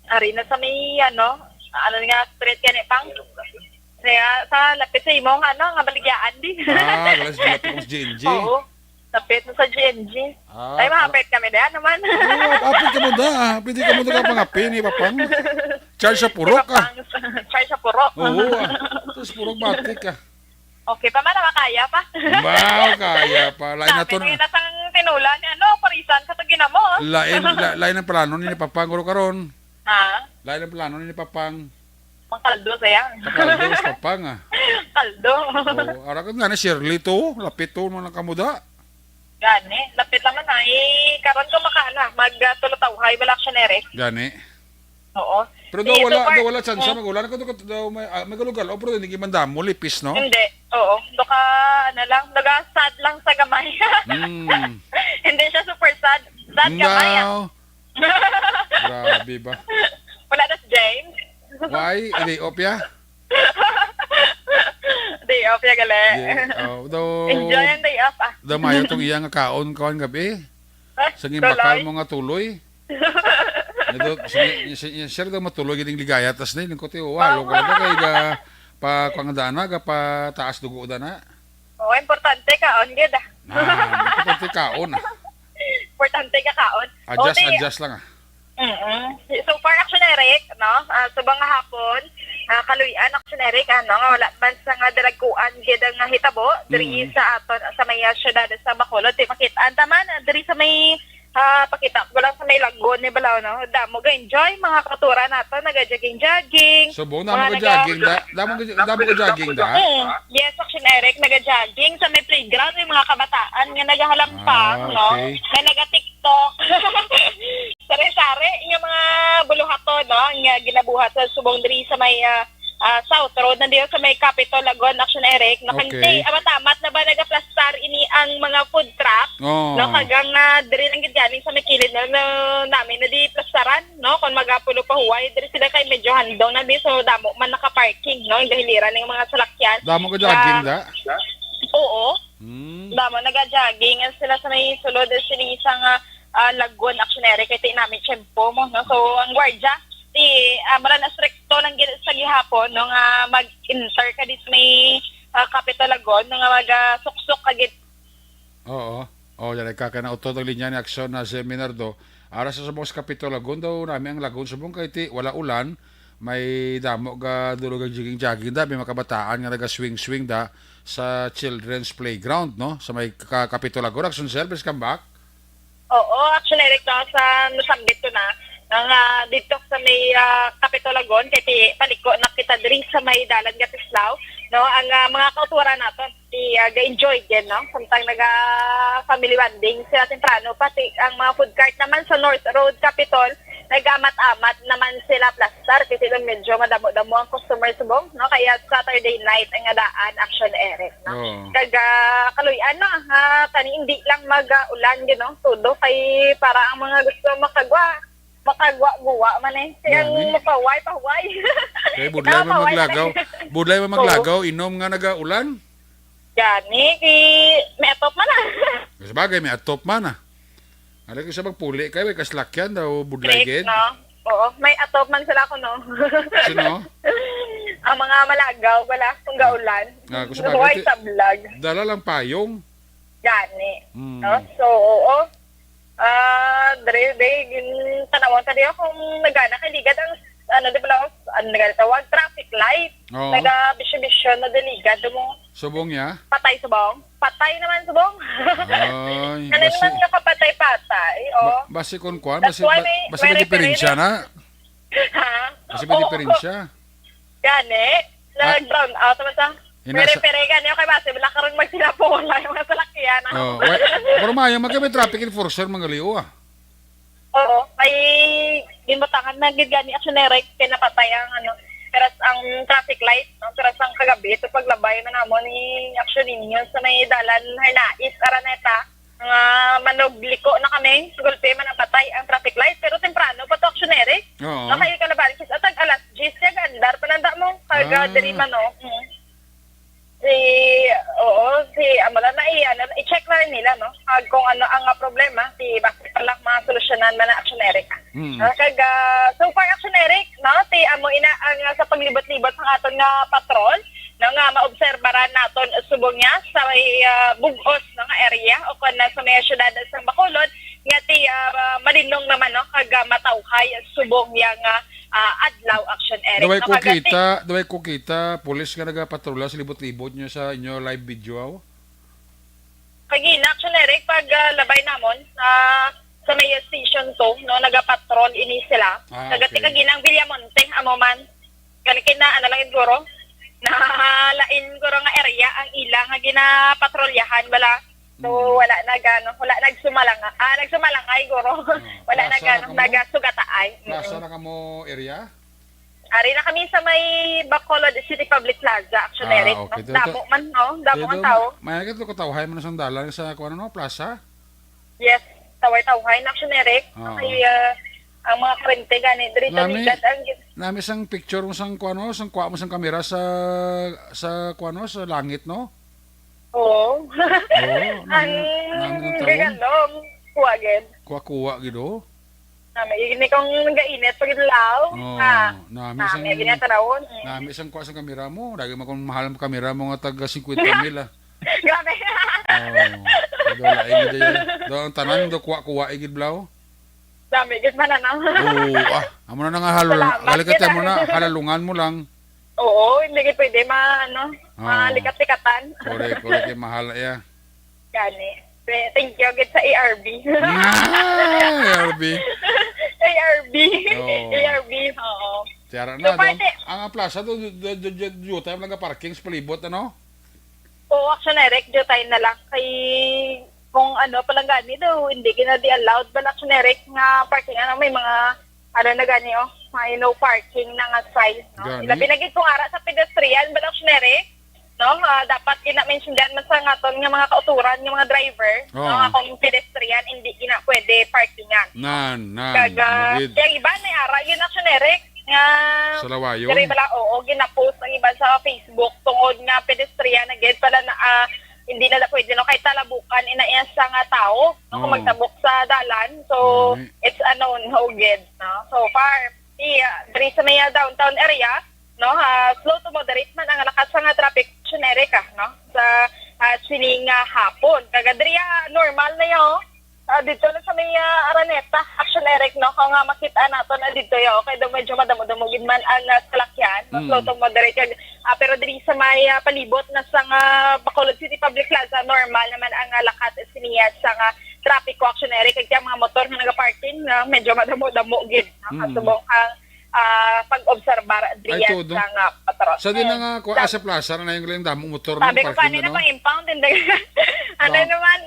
Ari na sa may, ano, ano nga street gani, pang? Kaya sa lapit sa imong, ano, nga baligyan, di? Ah, galas di lapit sa G N G. Oo. Lapit na sa G N G. Ah, Ay, ah. mahapit kami na naman. Oo, apit ka mo da, ah. Pwede ka mo da ka pangapi ni Papang. Charge sa purok, ah. Papang, charge sa purok. Oo, ah. Tapos purok batik, ah. Okay pa man, makaya pa. Wow, kaya pa. Lain na Sabi to na na. yun na sang tinula ni ano, parisan sa to ginamos. Lain, la-, lain ang plano ni Papang, guro, karon. Ha? Lain ang plano ni Papang. Mangkaldo saya. Takaldo, sa Pampanga. Kaldo. Oh, ara ka nga ni Shirley to, lapit to man ang kamuda. Gani, lapit naman na. Eh, karon ko makaano, mag uh, tulutawhay, wala action ere. Gani. Oo. Pero daw wala, daw wala chance, mm, mag-ulan. Ako daw, daw may, ah, may galugal. O, pero hindi man damo, lipis, no? Hindi. Oo. Doka, ano lang, doka sad lang sa gamay. Mm. Hindi siya super sad. Sad gamay, ah. Grabe ba? Wala na si James. Why? Day off ya? Day off ya, gali. Yeah. Oh, daw, enjoy ang day off, ah. Daw mayo tong iya nga kaon, kaon gabi. Ah, sa gimbakal tuloy mo nga tuloy. Nado, si, si, si, sir daw matuloy gining ligaya, tas na, lingkot, eh, oh, halo ko lang kay ga, pa, kuwan dana, ga pa taas dugo dana. Oo, importante kaon gid, ah. Ah, importante kaon, ah. Importante ka kaon. Adjust, okay, adjust lang, ah. Mm-mm. So far, action, Eric, no? Ah, subong nga hapon, ah, kaluy-an, action, Eric, ano, nga wala man sa nga dalagkuan gid ang hitabo diri, mm, sa aton, sa may, ah, syudad sa Bacolod. Di makit-an ta man, ah, diri sa may, ah, pakita ko lang sa may Lagun ni Balao, no? Damo ga-enjoy, mga kauturan nato, naga-jogging-jogging. Subong na mga mga naga-, jogging da, damo ga, damo ga jogging da. Mm. Yes, action, Eric, naga-jogging sa may playground, may mga kabataan nga nagahalampang, ah, no? Okay. Nga naga-TikTok. Sari-sari nga mga buluhaton, no, nga ginabuhat sa subong diri sa may, ah, ah, South Road, nandiyo sa may Capitol Lagun, action, Eric. Nakangtay, okay, amat-amat na ba nagaplastar ini ang mga food truck? Oo. No, kagang, ah, diri lang gid gani sa may kilid na, na namin na di plastaran, no? Kung magapulo pa huway, diri sila kay medyo handong na di, so damo man naka-parking, no? Ang gahiliran ng mga salakyan. Damo ka jogging da? Oo. Hmm. Damo, naga-jogging sila sa may sulod, sila sa nga ah, Lagun, action, Eric, kay ti namin tiyempo mo, no? So, ang gwardya, ti, ah, mara na strikto lang gid sa gihapon, no, nga mag-enter ka dito may, ah, Capitol Lagun, no, nga mag, ah, suksok ka gid. Oo. Oh, dali ka, kaya nautod ang linya ni action na si Minardo. Ara sa subong sa Capitol Lagun daw, nami ang Lagun subong kay ti, wala ulan, may damo ga dulog ang jogging-jogging da, may mga kabataan nga naga-swing-swing da sa children's playground, no? Sa may ka-, Capitol Lagun, action, sir, please come back. Oo, actually, Eric, no, sa nasanggit ko na, nga dito sa may, ah, Capitol Lagun, kay ti-, paliko na kita diri sa may dalan nga Tislao, no? Ang, ah, mga kauturan nato, ti, ah, ga-enjoy din, no? Samtang naga family bonding sila temprano, pati ang mga food cart naman sa North Road Capitol, nagamat-amat naman sila plastar, kasi lang medyo madamo-damo ang customer subong, no? Kaya Saturday night ang nga daan, action, Eric, no? Oo. Kag, ah, kaluy-an na, ha, tani hindi lang mag, ah, ulan, you know, todo kay para ang mga gusto makagwa, makagwa-guwa man eh. Kaya ang, gani, mapahuway, pahuway. Kay budlay man maglagaw. Budlay man maglagaw, inom nga nagaulan. Gani, ki-, may atop man, ah. Sabagay, may atop man, ah. Ano ko sa magpuli kay may kaslakyan daw, budlay gid. Correct, no? Oo, may atop man sila ko, no? Sino? Ang mga malagaw, wala kung gaulan. Ah, kung sa bagay, sablag. Dala lang payong. Gani. Mm. No? So, oo. Ah, dre, dre, gin-, tanawon ta diyo kung nagana kay ligad ang, ano, di ba, ano, nagana tawag, traffic light. Oo. Naga-bisyo-bisyo na di ligad mo. Subong ya? Patay subong. Patay naman subong. Ay, ano basi-, naman nga kapatay-patay, oh. Ba-, basi kon kuan, basi, ba-, basi may diferensya na. Ha? Basi may diferensya. Gani, nag-brown out naman sa. May pere-pere gani, okay, basi wala karon magsinapo, wala yung mga salakyan, ah. Oh, wa-, pero maayo, magkami traffic enforcer, mga liwa. Oo, ay, ginbutangan na gid gani, action, Eric, kay napatay ang, ano, piras ang traffic light, no? Piras ang kagabi, ito paglabay man namon ni action ninyo sa may dalan, Harnais, Araneta, nga manugliko na kami, gulpi man napatay ang traffic light, pero temprano pa to, action, Eric. Oo. Nakay kalabahan, kis-, atag alas diyes, siya, gandar, pananda mo, kaga, ah, diri man, no? Mm. Si, oo, si, amo lang na i-, ano, i-check na rin nila, no? Ah, kung ano ang, ah, problema, si, bakit pala mga solusyonan man na action, Eric, ah. Mm. Ah, kag, ah, so far, action, Eric, no? Si, amo ina ang, ah, sa paglibot-libot ng aton nga patrol, no, nga maobserbaran naton subong niya sa may, ah, bug-os, no, nga area o kung na sa may syudad sa Bacolod, nga ti, ah, malinong naman, no, kag, ah, matawhay subong niya nga ah, adlaw, action, Eric. Daway ko kita, daway ko kita, pulis nga nagapatrola sa libot-libot nyo sa inyo live video, aw? Kagina, action, Eric, pag, ah, labay namon, ah, sa may station two, no, nagapatrol ini sila. Ah, okay. Nagati kagina ang Villamonte, amo man. Gani kay na, ano lang, siguro, nalain, siguro, nga area ang ila nga ginapatrolyahan, bala. So, Hmm. wala na gano, wala nagsumalanga. Ah, nagsumalangay, siguro. Hmm. Wala na Plaza na gano, kamo? Nagasugataay. Plaza Mm-mm. na kamo area? Ari na kami sa may Bacolod City Public Plaza, Action Ah, Eric, okay. no? Dito, Damo man, no? Damo dito, ang tao. May, may, ko tawhay man sa dalan sa, kuwan, no? Plaza? Yes, tawhay-tawhay na, Action Eric. Oo. Kay, ah, ang mga kurente gani, diri sa Nami, ligat, ang gin- nami sang picture mo sang kuwan, no? Sang kuha mo sang kamera sa, sa kuwan, no? Sa langit, no? Oo. Oo, nami, Ang nami ang tawon. Gagalong, kuha gid. Kuha-kuha gid, oh. Nami, ini kung nagainit pa gid law. Oo, Ah, nami nami, sang, gid nga tanawon. Mm. nami sang kuha sang kamera mo. Lagi man kung mahal ang kamera mo nga taga fifty mil, ah. Grabe. Oo. Pero lain gid, eh. Do, ang tanan do kuha-kuha, eh, gid, blaw. Dami gid man, ano. Oo, ah. Amo na nga hal-, Salamat, halikat gid, mo na, ah. Halalungan mo lang. Oo, hindi gid pwede ma-, ano, Oo. malikat-likatan. Correct, correct, eh, mahal, eh. Gani. Th-, thank you gid sa A R B. Ah, A R B. A R B. Oo. A R B, oo. Tiyara So, na, parte dong, ang plaza do, do, do, do, do, tayo lang parking sa palibot, ano? Oo, Action Eric, do tayo na lang kay kung ano, palanggani daw, hindi gina di allowed ba, Action Eric, nga parking, ano, may mga, ano na gani, oh, may no parking na nga sign, no? Gani. Labi na gid kung ara sa pedestrian ba, Action Eric? No? Ah, dapat gina-mentionan man sa nga aton nga mga kauturan nga mga driver, no, Oo. nga kung pedestrian, hindi gina pwede parkingan. Nan, nan, Kaga, magid. Kaya iba na ara yun, Action Eric, nga Sa Lawayon? Diri bala, oo, gina-post ang iba sa Facebook tungod nga pedestrian na gid pala na, ah, hindi na pwede, no, kay talabukan ina iya sa nga tao, no, kung Oo. magtabok sa dalan. So, Gani. it's a no-no gid, no? So far, si, ah, diri sa may, ah, downtown area, no, ah, slow to moderate man ang lakat sa nga traffic, Action Eric, ah, no, sa, ah, sini nga hapon. Kaga diri, ah, normal na yo. Ah, dito na sa may, ah, Araneta, Action Eric, no, kung nga makita nato na dito yo, kay daw medyo madamo-damo gid man ang, ah, salakyan, no, Mm. slow to moderate kag, ah, pero diri sa may, ah, palibot na sa nga Bacolod City Public Plaza, normal naman ang, ah, lakat siniya sa nga traffic ko, Action Eric, kag ang mga motor nga nagaparking, no, medyo madamo-damo gid, no, Mm. kasubong ang ah, pag-obserbar Ay, diyan todo. Sa nga patrol. Sa din Eh, nga, kuha, sa- sa plaza na yung galing damo motor na sabi ko, parking "Paano na, na no? Pang impound?" Hindi. Ano Da-, naman?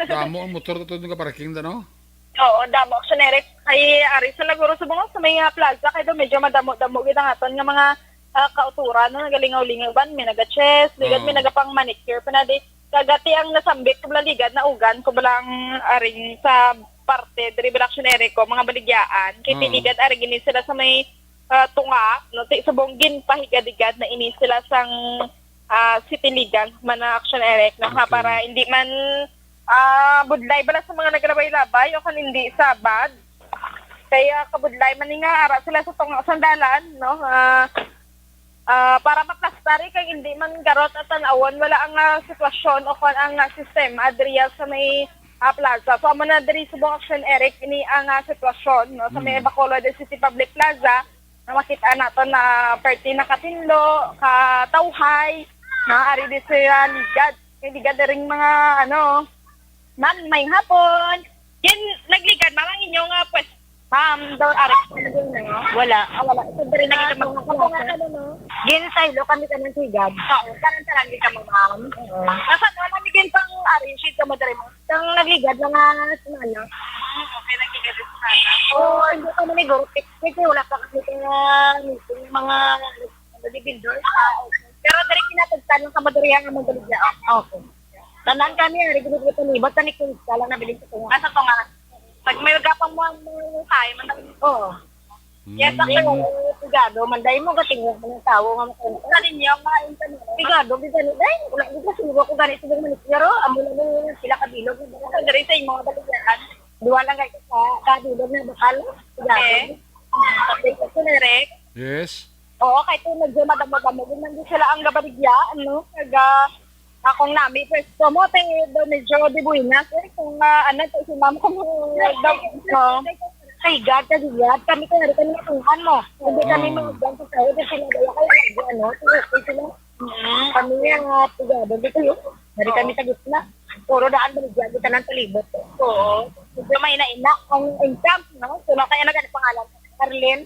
Damo ang motor to, to, nagaparking na, no? Oo, damo, Action Eric. Ay, ari sa Laguro, sa Bungol, sa may, ah, plaza, kay daw medyo madamo-damo gid ang aton nga mga, ah, kauturan, no? Nagalingaw-lingaw ban, may naga-chest, ligad, may Oo. nagapang manicure pa na di. Kagati ang nasambit ko, balaligad, naugan ko balang aring sa parte, diri bala, Action Eric, ko, mga baligyaan. Kay Oo. Tinigan ari gini sila sa may, ah, tunga, no? Ti-, subong ginpahigadigad na ini sila sang, ah, si Tinigan, man na, Action Eric, no? Ha, Okay. para hindi man, ah, budlay bala sa mga naglabay-labay o kung hindi sa bad. Kaya kabudlay man ni nga, ara sila sa tunga, sandalan, no? Ah, ah, para maplastar, eh, kay hindi man garot at tanawon, wala ang, ah, sitwasyon o kung ang, ah, sistema diriya sa may, ah, plaza. So, amo na diri subong, Action Eric, ini ang, ah, sitwasyon, no, sa may Mm. Bacolod City Public Plaza, na makita nato na perti nakatindo, katawhay, na ari di sa ligad. May ligad na ring mga, ano, ma'am, may hapon. Yan, nagligad, ma'am, ang inyong, ah, pwes-, Ma'am, daw, ari, wala. Ah, wala. So, diri na Nakita mo, mga kapunga ka na, no? Gin sa ilo kami ka ng tigad. Oo, parang sarangin ka mo, ma'am. Oo. Nasa, wala, may gin pang arrange ka mo, diri mo. Ang nagligad, mga semana. Hmm, okay, nagligad yung semana. Oo, hindi pa man, siguro, fix, kasi wala pa kasi kaya meeting yung mga bodybuilder. Ah, okay. Pero diri kinatagtan lang ka mo, diri ang mga baligya. Okay. Tanan kami, ari, gud ko palibot, tani ko, kala nabiling ko nga. Nasa to nga. Pag may gapang mo, mo, kaya man, Oo. Yes, Mm. ako, sigado, manday mo, gatingog mo ng tao nga makita. Sa ninyo, mga internet. Sigado, di gani, day, wala, di kasi ko gani, siguro manik-, pero amo na lang sila kabilog, di ba? Sa diri sa imo, balikan. Duwa lang kayo sa kabilog na bakal, sigado. Okay. Sabi ko, Direk. Yes. Oo, kay to medyo madamo-damo din man din sila ang gabaligya, ano, taga akong nami, pwesto mo, te, do medyo di buinas, eh, kung, ah, ano, to, si ma'am, kung, daw, no? Kay gad, kay gad, kami, kay hari kami natungan mo. Hindi kami Oo. mag-, sa sahod, kasi nagaya kayo, nag-, ano, okay sila. Mm. Kami nga, pigado, dito yun. Hari Oo. kami sa gitna. Puro daan, baligya, kita ng palibot. Oo. Medyo may ina-ina ang income, no? So, na kaya na gani pangalan, Arlene.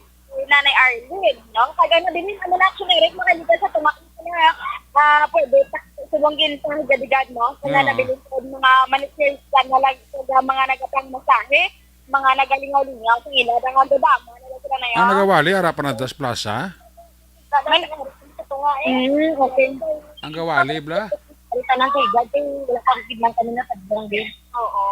Nanay Arlene, no? Kag ang nabilin amo na, actually, Eric, makalipas sa tumakbo na, ah, pwede ta-, subong gin-, sa higad-higad, no? Kaya Oo. nabilin ko mga manicurist ka na lang sa mga nagapang masahe, mga nagalingaw-lingaw sa ila, nga gabama na lang sila na Ah, yan. nagawali, ara pa na das plaza? Man- Mm, okay. Ang gawali, bla? Ay, tanang kay God, eh, wala ka rin man kami na sa Bangladesh. Oo.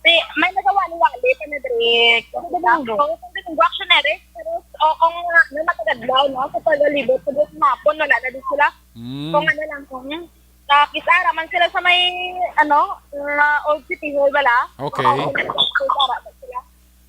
Di, may nagawa ni Wali, pa na dire. Sa Domingo. Oo, sa Domingo, actually, Eric. Pero, o, kung, ah, may matagadlaw, no, sa pagalibot, sa buong mapon, wala na din sila. Mm. Kung ano lang, kung, nakisara man sila sa may, ano, ah, Old City Hall, wala? Okay. Oo, nakisara man sila.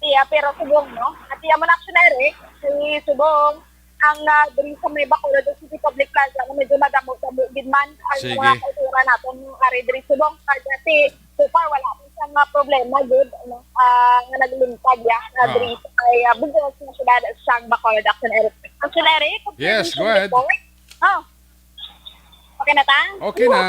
Iya, pero subong, no? At iya mo na, actually, Eric, si subong, ang, ah, diri sa may Bacolod City Public Plaza, nga medyo madamo-damo gid man ang Sige. mga kultura naton, ari diri subong. Kag, ah, si, so far, wala pa siyang, ah, problema gid, ano, ah, nga naglintag, ya, nga Ah. diri sa may, ah, bugos nga siyudad sang Bacolod, actually, Eric. Actually, Eric, Yes, concerning go ahead. report, oh, Okay na ta? Okay na.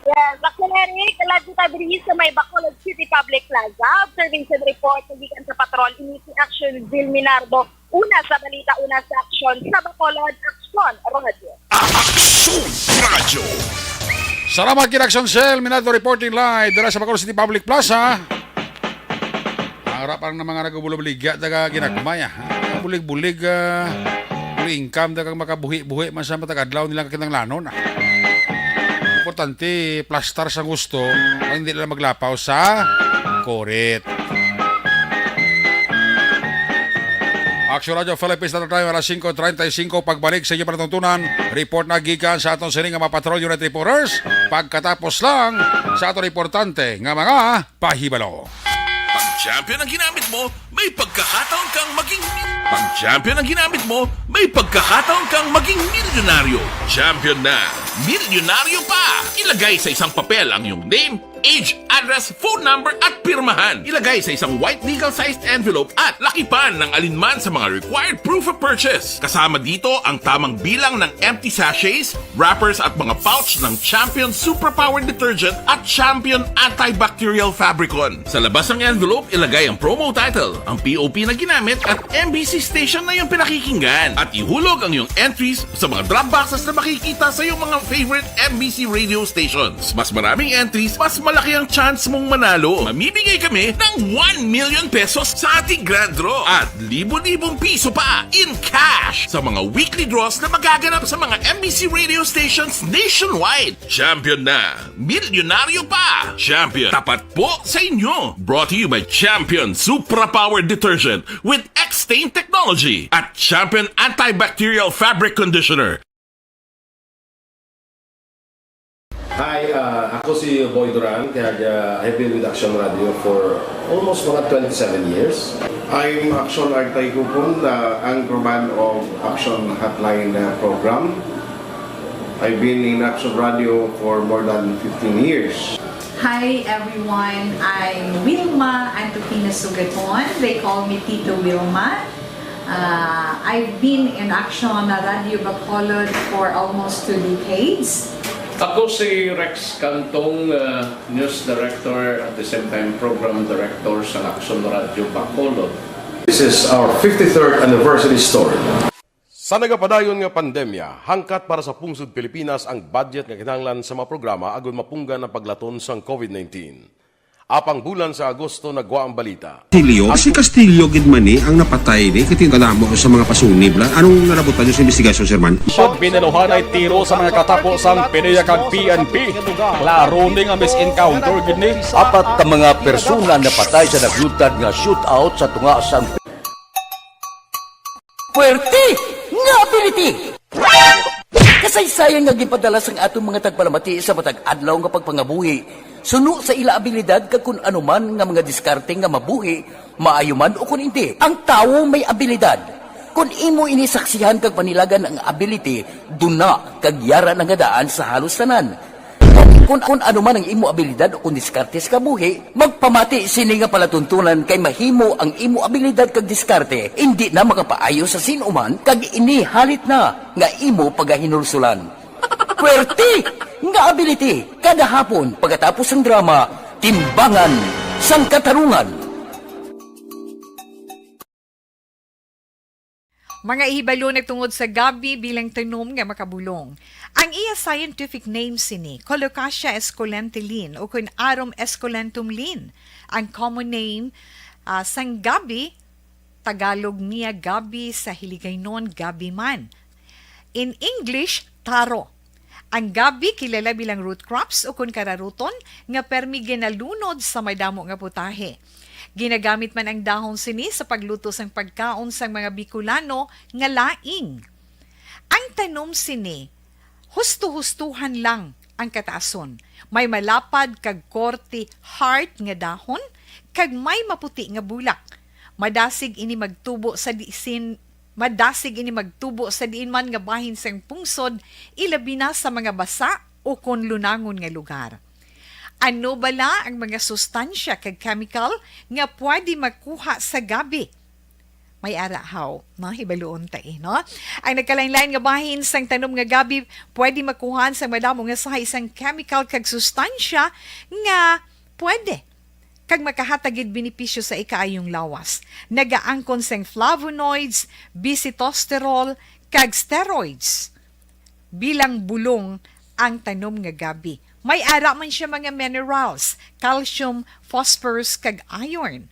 Yes, actually, Eric, kalad kita diri sa may Bacolod City Public Plaza. Observation report nga gikan sa patrol, ini si Action Jill Minardo. Una sa balita, una sa aksyon sa Bacolod Action Radio. Action Radio. Salamat kay Action Jill Minardo reporting live dira sa Bacolod City Public Plaza. Ang harap ang mga nagubulobligya, taga ginagmay, ah. Bulig-bulig, ah, bulig income, taga makabuhi-buhi man sa matag adlaw nilang kakinahanglanon, ah. Importante, plastar sa gusto, ang hindi lang maglapaw sa korit. Action Radio Philippines, Standard Time, alas singko treinta y cinco. Pagbalik sa inyo panatuntunan, report na gikan sa aton sini nga mga Patrol Unit reporters. Pagkatapos lang sa aton importante nga mga pahibalo. Pag champion ang ginamit mo, may pagkakataon kang maging pag champion ang ginamit mo, may pagkakataon kang maging milyonaryo. Champion na, milyonaryo pa. Ilagay sa isang papel ang iyong name, age, address, phone number, at pirmahan. Ilagay sa isang white legal-sized envelope at lakipan ng alinman sa mga required proof of purchase. Kasama dito ang tamang bilang ng empty sachets, wrappers at mga pouch ng Champion Superpower Detergent at Champion Antibacterial Fabricon. Sa labas ng envelope, ilagay ang promo title, ang P O P na ginamit at M B C station na iyong pinakikinggan. At ihulog ang iyong entries sa mga drop boxes na makikita sa iyong mga favorite M B C radio stations. Mas maraming entries, mas malaki ang chance mong manalo. Mamimigay kami ng one million pesos sa ating grand draw at libo-libong piso pa in cash sa mga weekly draws na magaganap sa mga M B C radio stations nationwide. Champion na! Milyonaryo pa! Champion, tapat po sa inyo! Brought to you by Champion Supra Power Detergent with X-Stain Technology at Champion Antibacterial Fabric Conditioner. Hi, ah, ako si Boy Duran, kaya, ah, I've been with Action Radio for almost mga twenty-seven years. I'm Action Artay Kupon, ah, anchorman of Action Hotline, ah, program. I've been in Action Radio for more than fifteen years. Hi everyone, I'm Wilma Antokina Sugaton. They call me Tito Wilma. Uh, I've been in Action Radio Bacolod for almost two decades. Ako si Rex Cantong, uh, news director, at the same time program director sa Action Radio Bacolod. This is our fifty-third anniversary story. Sa nagapadayon nga pandemya, hangkat para sa pungsod Pilipinas ang budget nga kinahanglan sa mga programa agud mapunggan ang paglaton sang COVID nineteen. Apang bulan sa Agosto nagwa ang balita. Castillo, si Castillo gid man ni ang napatay ni, kay kadamo sa mga pasunib la. Anong nalabutan niyo sa investigasyon, Sir Man? Siyang binaluhanay tiro sa mga katapo sang PDEA kag P N P. Klaro ni nga misencounter gid ni. Apat ka mga persona napatay sa naglutad nga shootout sa tunga sang Puwerte nga ability! Kasaysayan nga ginpadala sang aton mga tagpalamati sa matag adlaw nga pagpangabuhi, suno sa ila abilidad kag kun ano man nga mga diskarte nga mabuhi, maayo man o kun indi. Ang tawo may abilidad. Kun imo ini saksihan kag panilagan ang ability, duna kag yara na nga daan sa halos tanan. Kun, kun ano man ang imo abilidad o kun diskarte sa kabuhi, magpamati sini nga palatuntunan kay mahimo ang imo abilidad kag diskarte indi na makapaayo sa sin-o man kag ini halit na nga imo pagahinulsulan. Puwerte nga ability kada hapon pagkatapos sang drama, Timbangan sang Katarungan. Mga ihibalo na tungod sa gabi bilang tanom nga makabulong. Ang iya scientific name sini, Colocasia esculenta Lin, o kun Arum esculentum Lin. Ang common name, ah, sang gabi, Tagalog niya gabi, sa Hiligaynon gabi man. In English, taro. Ang gabi kilala bilang root crops o kun kararuton nga permi ginalunod sa madamo nga putahe. Ginagamit man ang dahon sini sa pagluto sang pagkaon sang mga Bicolano nga laing. Ang tanom sini, husto-hustuhan lang ang kataason. May malapad kag korte heart nga dahon kag may maputi nga bulak. Madasig ini magtubo sa disin Madasig ini magtubo sa diin man nga bahin sang pungsod, ilabi na sa mga basa o kon lunangon nga lugar. Ano bala ang mga sustansya kag chemical nga pwede makuha sa gabi? May ara haw, no? Hibaluon ta, eh, no? Ang nagkalain-lain nga bahin sang tanom nga gabi pwede makuhaan sang madamo nga sahay sang chemical kag sustansya nga pwede kag makahatag gid benepisyo sa ikaayong lawas. Nagaangkon sang flavonoids, bisitosterol, kag steroids. Bilang bulong ang tanom nga gabi. May ara man siya mga minerals, calcium, phosphorus, kag iron.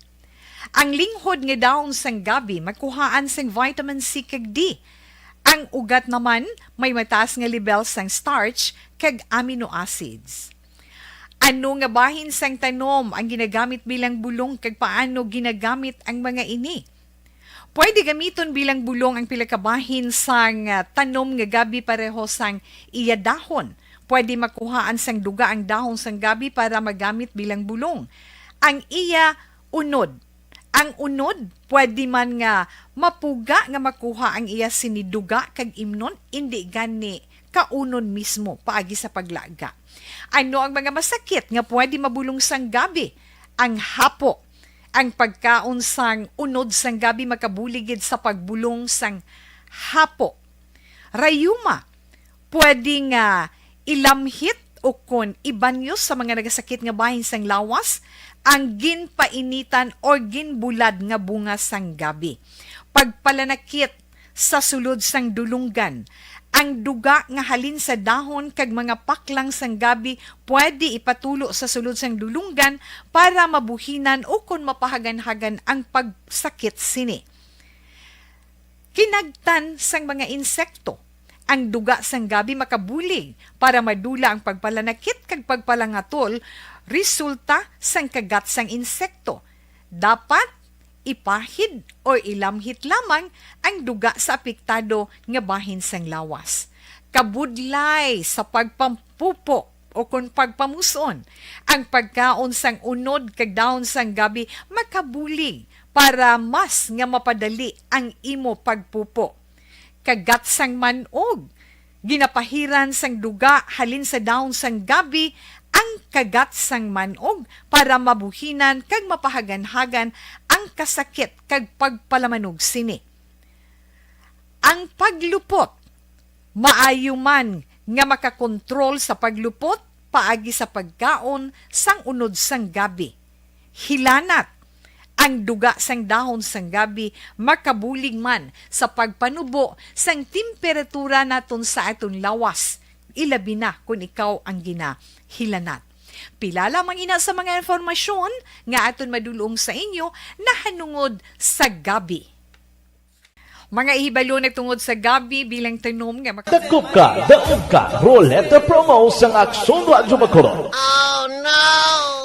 Ang linghod nga dahon sang gabi makuhaan sang vitamin C kag D. Ang ugat naman may mataas nga lebel sang starch kag amino acids. Ano nga bahin sang tanom ang ginagamit bilang bulong kag paano ginagamit ang mga ini? Pwede gamiton bilang bulong ang pila ka bahin sang, ah, tanom nga gabi pareho sang iya dahon. Pwede makuhaan sang duga ang dahon sang gabi para magamit bilang bulong. Ang iya unod. Ang unod, pwede man nga mapuga nga makuha ang iya sini duga kag imnon, indi gani kaunon mismo paagi sa paglaga. Ano ang mga masakit nga pwede mabulong sang gabi? Ang hapo. Ang pagkaon sang unod sang gabi makabulig gid sa pagbulong sang hapo. Rayuma, pwede nga ilamhit o kon ibanyo sa mga nagasakit nga bahin sang lawas ang ginpainitan o ginbulad nga bunga sang gabi. Pagpalanakit sa sulod sang dulunggan. Ang duga nga halin sa dahon kag mga paklang sang gabi pwede ipatulo sa sulod sang dulunggan para mabuhinan o kon mapahaganhagan ang pagsakit sini. Kinagtan sang mga insekto. Ang duga sang gabi makabulig para madula ang pagpalanakit kag pagpalangatol resulta sang kagat sang insekto. Dapat ipahid o ilamhit lamang ang duga sa apektado nga bahin sang lawas. Kabudlay sa pagpampupo o kon pagpamus-on, ang pagkaon sang unod kag dahon sang gabi makabulig para mas nga mapadali ang imo pagpupo. Kagat sang man-og. Ginapahiran sang duga halin sa dahon sang gabi ang kagat sang man-og para mabuhinan kag mapahaganhagan ang kasakit kag pagpalamanog sini. Ang paglupot. Maayo man nga makakontrol sa paglupot paagi sa pagkaon sang unod sang gabi. Hilanat. Ang duga sang dahon sang gabi makabulig man sa pagpanubo sang temperatura naton sa aton lawas, ilabi na kon ikaw ang ginahilanat. Pila lamang ina sa mga impormasyon nga aton madul-ong sa inyo nahanungod sa gabi. Mga ihibalo na tungod sa gabi bilang tanom nga maka- Dakop ka, daog ka, Roleta Promo sang Aksyon Radyo Bacolod.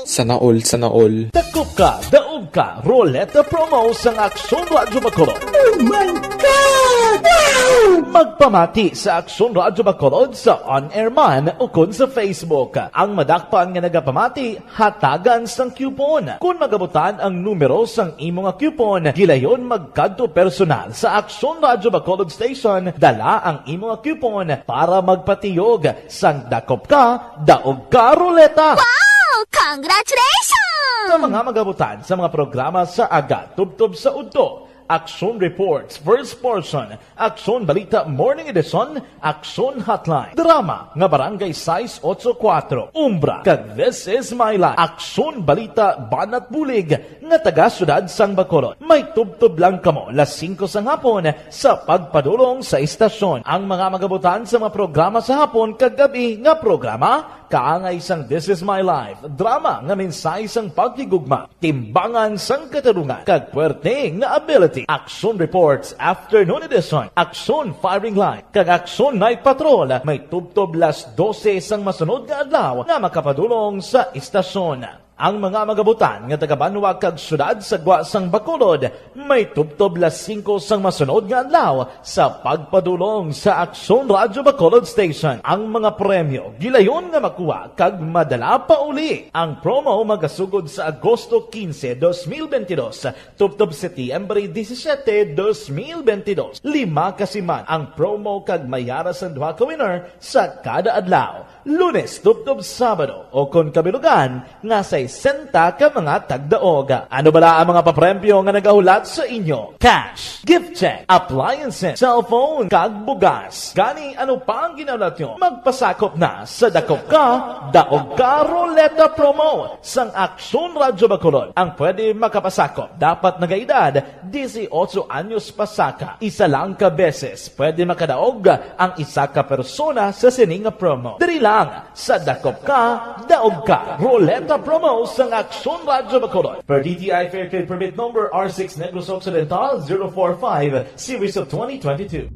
Sana all, sana all. Dakop ka, daog ka, Roleta Promo sang Aksyon Radyo Bacolod. Oh my God! Wow! Magpamati sa Aksyon Radyo Bacolod sa on-air man o kon sa Facebook. Ang madakpan nga nagapamati, hatagan sang coupon. Kon magabutan ang numero sang imo nga coupon, gilayon magkadto personal sa Aksyon Radyo Bacolod Station, dala ang imo nga coupon para magpatiyog sang Dakop Ka, Daog Ka Roleta. Wow! Congratulations! Sa mga magabutan sa mga programa sa aga, tubtob sa udto, Aksyon Reports, First Portion, Aksyon Balita Morning Edition, Aksyon Hotline, drama nga Barangay sais ocho kuwatro, Umbra, kag This Is My Life, Aksyon Balita Banat Bulig, nga taga Siyudad sang Bacolod. May tubtob lang kamo las singko sang hapon sa pagpadulong sa istasyon. Ang mga magabutan sa mga programa sa hapon kag gab-i nga programa, kaangay sang This Is My Life, drama nga mensahe sang paghigugma, timbangan sang katarungan, kag puwerte nga ability. Aksyon Reports, Afternoon Edition, Aksyon Firing Line, kag Aksyon Night Patrol, may tubtob las dose sang masunod nga adlaw nga makapadulong sa istasyon. Ang mga magabutan nga taga-banwa kag siyudad sa gwa sang Bacolod may tubtob las singko sang masunod nga adlaw sa pagpadulong sa Aksyon Radyo Bacolod Station. Ang mga premyo gilayon nga makuha kag madala pa uli. Ang promo magasugod sa Agosto quince, dos mil veintidós, tubtob Setyembre disisiete, dos mil veintidós. Lima ka siman ang promo kag may ara sang duha ka winner sa kada adlaw, Lunes tubtob Sabado, o kon kabilugan nga sesenta ka mga tagdaog. Ano bala ang mga papremyo nga nagahulat sa inyo? Cash, gift check, appliances, cellphone, kag bugas. Gani, ano pa ang ginahulat nyo? Magpasakop na sa Dakop Ka, Daog Ka Roleta Promo sang Aksyon Radyo Bacolod. Ang pwede makapasakop dapat nagaedad dieciocho anyos pasaka. Isa lang ka beses pwede makadaog ang isa ka persona sa sini nga promo. Diri lang sa Dakop Ka, Daog Ka Roleta Promo sang Aksyon Radyo Bacolod. Per D T I Fair Trade Permit Number R six Negros Occidental zero four five, Series of twenty twenty-two.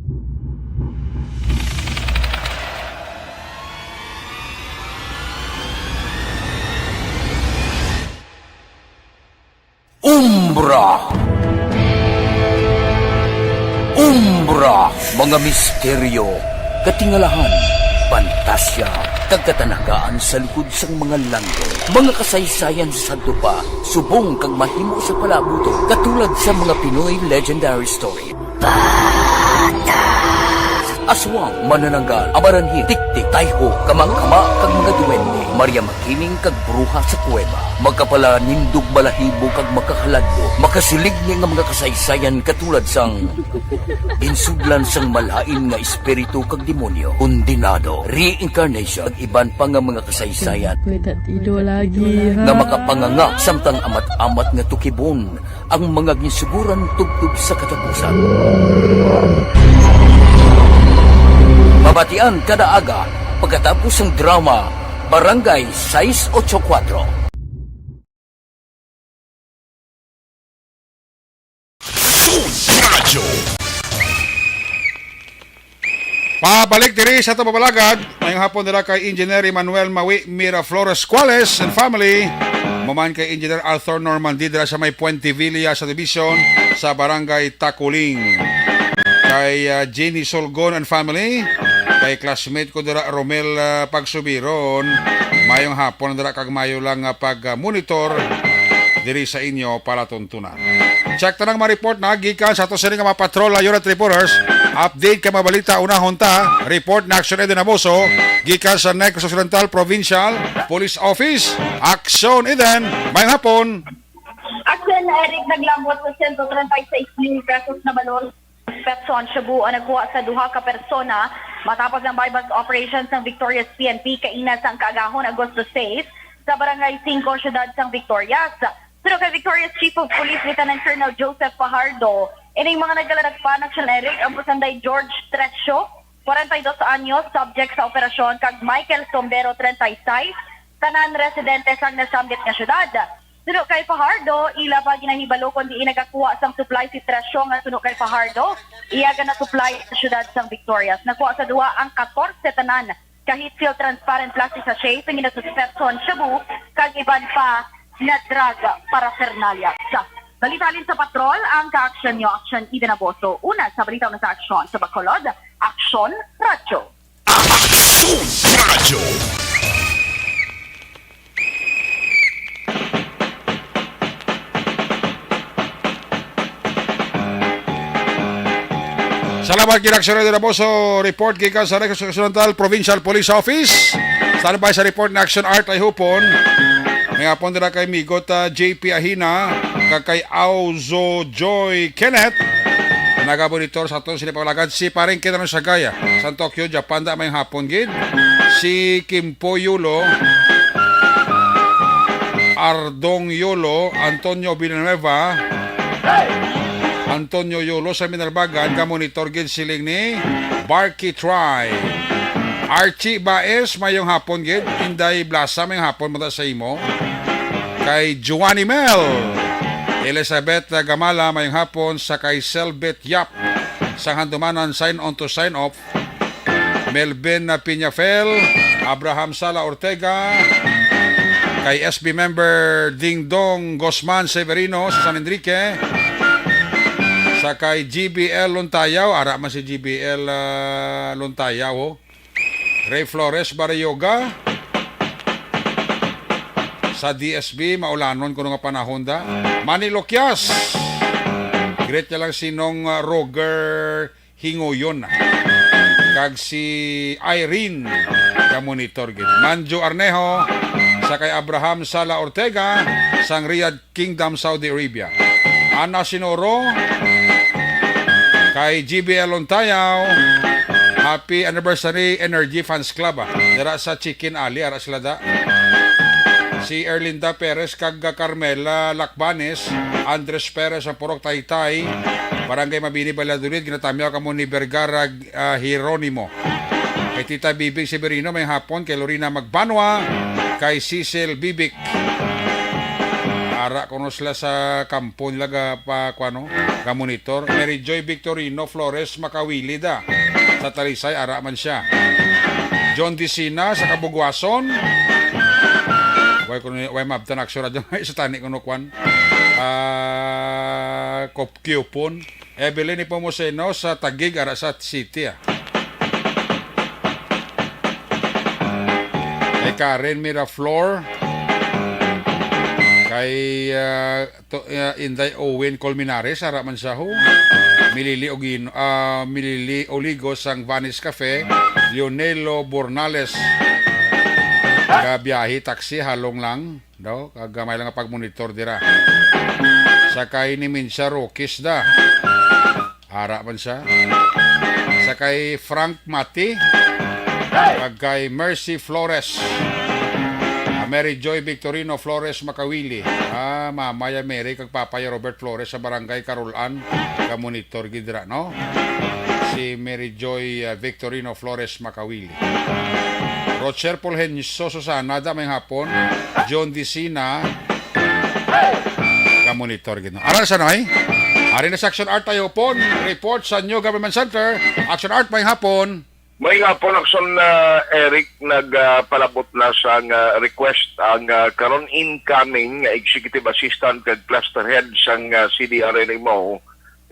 Umbra. Umbra, mga misteryo, katingalahan, pantasya, kag katanagaan sa likod sang mga langgam. Mga kasaysayan sa sadto pa, subong kag mahimo sa palaabuton, katulad sa mga Pinoy legendary story. Aswang, manananggal, amaranhit, tiktik, tayho, kamangkama, kag mga duwende, Maria Makiling kag bruha sa kuweba, makapalanindog balahibo kag makahaladlo, makasiligni nga mga kasaysayan katulad sang ginsudlan sang malain nga espiritu kag demonyo, kondenado, reincarnation, kag iban pa nga mga kasaysayan Pwede ido lagi, nga ha? makapanganga samtang amat-amat nga tukibon ang mga ginsuguran tubtob sa katapusan. Mabatian kada aga pagkatapos sang drama Barangay sais ocho kuwatro. Radyo. Pabalik diri sa ato pabalagad. Mayong hapon dira kay Engineer Emmanuel Mawi Miraflores Cuales and family. Maman kay Engineer Arthur Normandy dira sa may Puente Villa sa Division sa Barangay Taculing. Kay, ah, Jenny Solgon and family. Kay classmate ko dira, Romel, ah, Pagsubiron. Mayong hapon dira kag mayo lang nga pag-monitor diri sa inyo palatuntunan. Check ta nang mga report na gikan sa ato sini nga mga patrol, unit reporters. Update kay mga balita, unahon ta. Report na Action Eden Amoso gikan sa Negros Occidental Provincial Police Office. Action Eden, mayong hapon. Action Eric, naglambot sa sento treinta y seis mil pesos na balor. Person shabu ang nagkuha sa duha ka persona matapos ang buy-bust operation sang Victorias P N P kaina sang kaagahon, Agosto sais, sa Barangay Singko, Siyudad sang Victorias. Suno kay Victorias Chief of Police Lieutenant Colonel Joseph Fajardo, ining mga nagkaladakpan, Action Eric, ang Pusanday George Trecio, kwarenta y dos anyos, subject sa operasyon, kag Michael Sombero, treinta y seis, tanan residente sang nasambit nga syudad. Suno kay Fajardo, ila pa ginahibalo kon diin nagakuha sang supply si Trecio nga suno kay Fajardo, iya gana-supply sa siyudad sang Victorias. Nakuha sa duha ang katorse tanan ka heat-sealed transparent plastic sachet nga ginasuspecho sang shabu kag iban pa nga drug paraphernalia. Sa balita halin sa patrol, ang ka-aksyon nyo, Action Eden Abuso. Una sa balita, una sa aksyon sa Bacolod, Aksyon Radyo. Aksyon Radyo. Salamat, Ginaksyon Radyo Naboso. Report gikan sa Negros Occidental Provincial Police Office. Standby sa report na Action Art ay hupon. May hapon dira kay Migot, ah, J P Ahina. Kag kay Auzo Joy Kenneth, nagamonitor sa aton sini pag-alagad. Si Paring Ken Sagaya, sa Tokyo, Japan, da, mayong hapon gid. Si Kimpo Yulo, Ardong Yulo, Antonio Villanueva, Antonio Yulo sa Minalbagan, gamonitor gid siling ni Barky Try. Archie Baez, mayong hapon gid. Inday Blasa, mayong hapon man ta sa imo. Kay Giovanni Mel, Elizabeth Gamala, mayong hapon. Sa kay Selbet Yap, sang Handumanan, sign on to sign off. Melvin Piñafel, Abraham Sala Ortega, kay S B member Dingdong Guzman Severino sa San Enrique, sa kay G B L Luntayaw, ara man si G B L, ah, Luntayaw, oh. Ray Flores Barrioga, sa D S B, maulanon kuno nga panahon da. Manny Loquias, greet niya lang si Nong, ah, Roger Hingoyon, kag si Irene, ka monitor gid. Manjo Arnejo, sa kay Abraham Sala Ortega, sang Riyadh Kingdom, Saudi Arabia. Ana Sinoro, kay G B L Ontayaw, happy anniversary, Energy Fans Club, ah. Dira sa Chicken Alley, ara sila da. Si Erlinda Perez kag Carmela Lacbanes, Andres Perez ang Purok Taytay, Barangay Mabini, Valladolid, ginatamyaw kamo ni Vergara, ah, Jeronimo. Kay Tita Bibig Severino, mayong hapon. Kay Lorena Magbanwa, kay Cecil Bibic. Ara kuno sila sa kampo nila ga, pa, kuano, ga monitor. Mary Joy Victorino Flores Makawili da. Sa Talisay, ara man siya. John Dicina sa Kabugwason. Way kuno, way mabtan aksyon radyo sa tani kuno kwan. Ah, kop-, coupon. Evelyn Nepomuceno sa Taguig, ara sa city, ah. Kay Karen Miraflor, kay, ah, to, ah, Inday Owen Colmenares, ara man siya, ho. Milili Ogino, ah, Milili Oligo sang Vanis Cafe, Lionelo Bornales. Gabiyahe taxi, halong lang. No? Kag gamay lang nga pagmonitor dira. Sa kay ni Minsha Roques da. Ara man siya. Sa kay Frank Mati. Kag kay Mercy Flores. Ah, Mary Joy Victorino Flores Makawili. Ah, Mama ya Mary kag Papa ya Robert Flores sa Barangay Carolan. Gamonitor gid dira, no? Si Mary Joy, ah, Victorino Flores Makawili. Rocher Fulgencio Susana, da, mayong hapon. John Dicina, gamonitor gid, no? Aral sa noy. Ari na sa Action Art tayo pon. Report sa New Government Center. Action Art, mayong hapon. Mayong hapon, Action, ah, Eric, nagpalabot na sang, ah, request ang, ah, karon incoming nga executive assistant kag cluster head sang, ah, C D R N M O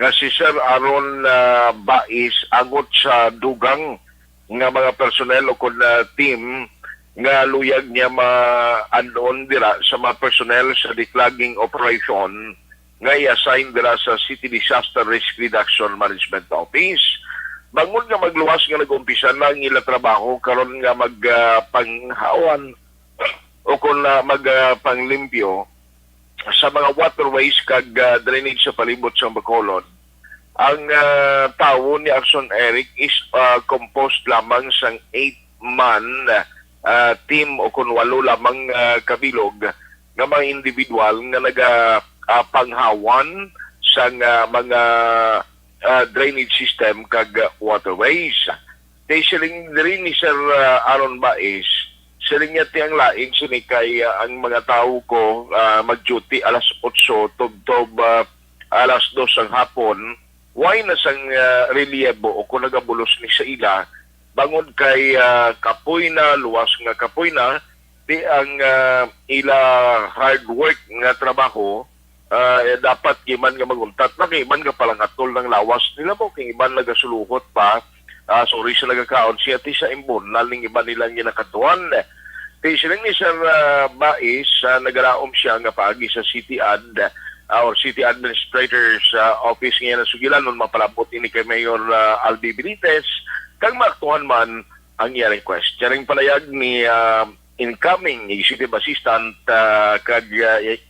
nga si Sir Aaron, ah, Bais angot sa dugang nga mga personnel o kon, ah, team nga luyag niya ma-add-on dira sa mga personnel sa declogging operation nga i-assign dira sa City Disaster Risk Reduction Management Office. Bangod nga magluwas nga nag-umpisa na ang ila trabaho karon nga mag, ah, panghawan o kon, ah, mag, ah, panglimpyo sa mga waterways kag, ah, drainage sa palibot sa Bacolod. Ang, ah, tawo ni Action Eric is, ah, composed lamang sang eight man, ah, team o kon walo lamang, ah, kabilog nga mga individual nga naga, ah, panghawan sang, ah, mga, ah, drainage system kag, ah, waterways. Kay siling diri ni Sir, ah, Aaron Bais, siling niya ti ang lain sini kay, ah, ang mga tawo ko, ah, mag-duty alas otso tubtob, ah, alas dos sang hapon, way na sang, ah, reliyebo o kon nagabulos ni sa ila, bangod kay, ah, kapoy na, luwas nga kapoy na, ti ang, ah, ila hard work nga trabaho, ah, eh, dapat giman nga maguntat na, kay iban nga palangatol ng lawas nila mo, kay iban nagasuluhot pa, ah, sorry sa nagakaon siya, ti sa imburnal ning iban nilang ginakatuan. Ti siling ni Sir, ah, Bais, ah, nagalaom siya nga paagi sa City Ad, ah, or City Administrator's, ah, Office nga nasugilanon, mapalabot ini kay Mayor, ah, Albi Benitez, kag maaktuhan man ang iya request. Siya ring palayag ni, ah, incoming Executive Assistant, ah, kag, ah, i-,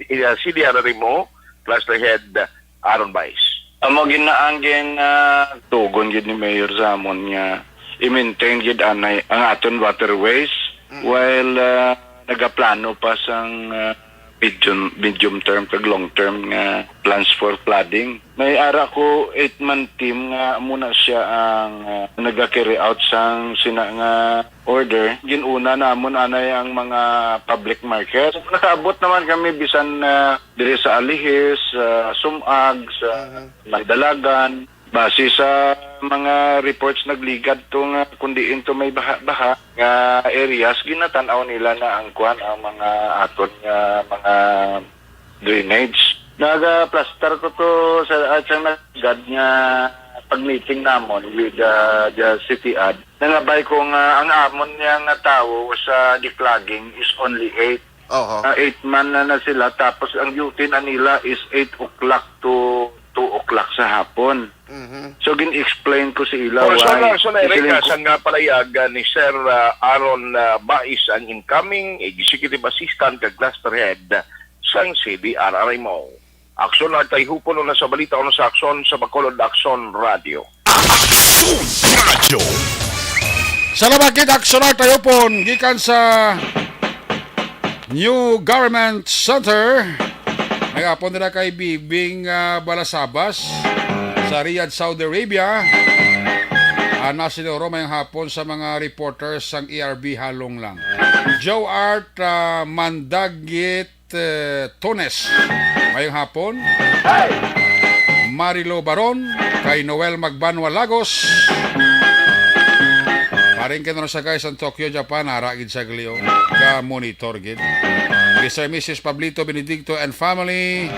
i-, ah, C D R Remo, Cluster Head Aaron Bais. Amo gid na ang gin, ah, tugon gid ni Mayor sa amon nga i-maintain gid anay ang aton waterways, while, ah, nagaplano pa sang, ah, medium, medium term kag long term nga plans for flooding. May ara ko eight-man team nga amo na siya ang, ah, naga-carry out sang sina nga order. Gin-una namon anay ang mga public market. Nakaabot naman kami bisan, ah, diri sa Alihis, sa Sumag, sa Mandalagan. Base sa mga reports, nagligad to nga kung diin to may baha-baha nga areas, ginatan-aw nila na ang kuan, ang mga aton nga mga drainage. Nagaplastar ko to sa, at sa nagad nga pag-meeting namon with, uh, the city ad. Nangabay ko nga ang amon niya nga tawo sa declogging is only eight. Oho. Uh, eight man na, na sila, tapos ang duty na nila is eight o'clock to two o'clock sa hapon. Mhm. So, gin-explain ko sa ila. Ora sa why. Sa, sa Siling ko, sang, ah, palayag, ah, ni Sir, ah, Aaron, ah, Bais, ang incoming executive assistant kag cluster head sang C D R R M O. Aksyon, Artay Hupon, una sa balita, una sa aksyon sa Bacolod Aksyon Radio. Aksyon Radio. Salamat gid, Aksyon Artay Hupon, gikan sa New Government Center. May hapon nila kay Bibing, ah, Balasabas sa Riyadh, Saudi Arabia. Ana Sinoro, may hapon sa mga reporters sang E R B Halong Lang. Joe Art, ah, Mandagit, eh, Tones. Mayong hapon. Marilo Baron, kay Noel Magbanwa Lagos. Paring kay Norosagay sa Tokyo, Japan, ara gid sa Glio. Ka-monitor gid. Mister and Missus Pablito Benedicto and family.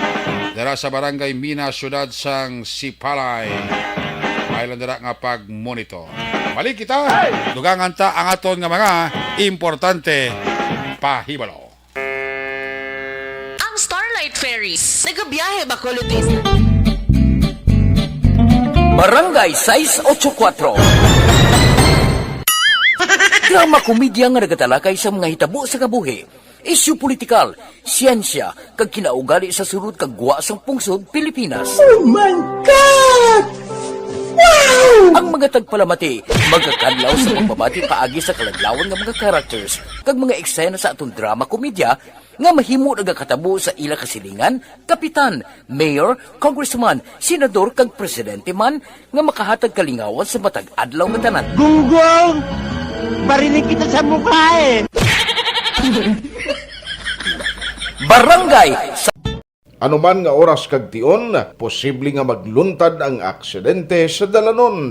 Dara sa Barangay Mina, Siyudad sang Sipalay. May lang dira nga pag-monitor. Balik kita. Dugangan ta ang aton nga mga importante pahibalo. Ang Starlight Ferries, nagabiyahe Bacolod East. Barangay sais ocho kuatro. Drama komedya nga nagatalakay sa mga hitabo sa kabuhi, isyu politikal, siyensya, kag kinaugali sa sulod kag gwa sang pungsod Pilipinas. Oh my God! Wow! Ang mga tagpalamati magakadlaw sa pagbabati paagi sa kaladlawan nga mga characters kag mga eksena sa aton drama komedya nga mahimo nagakatabo sa ila kasilingan, kapitan, mayor, congressman, senador, kag presidente man nga makahatag kalingawan sa matag adlaw nga tanan. Gunggong! Barinig kita sa mukha eh! Barangay sa Ano man nga oras kag tion, posible nga magluntad ang aksidente sa dalanon.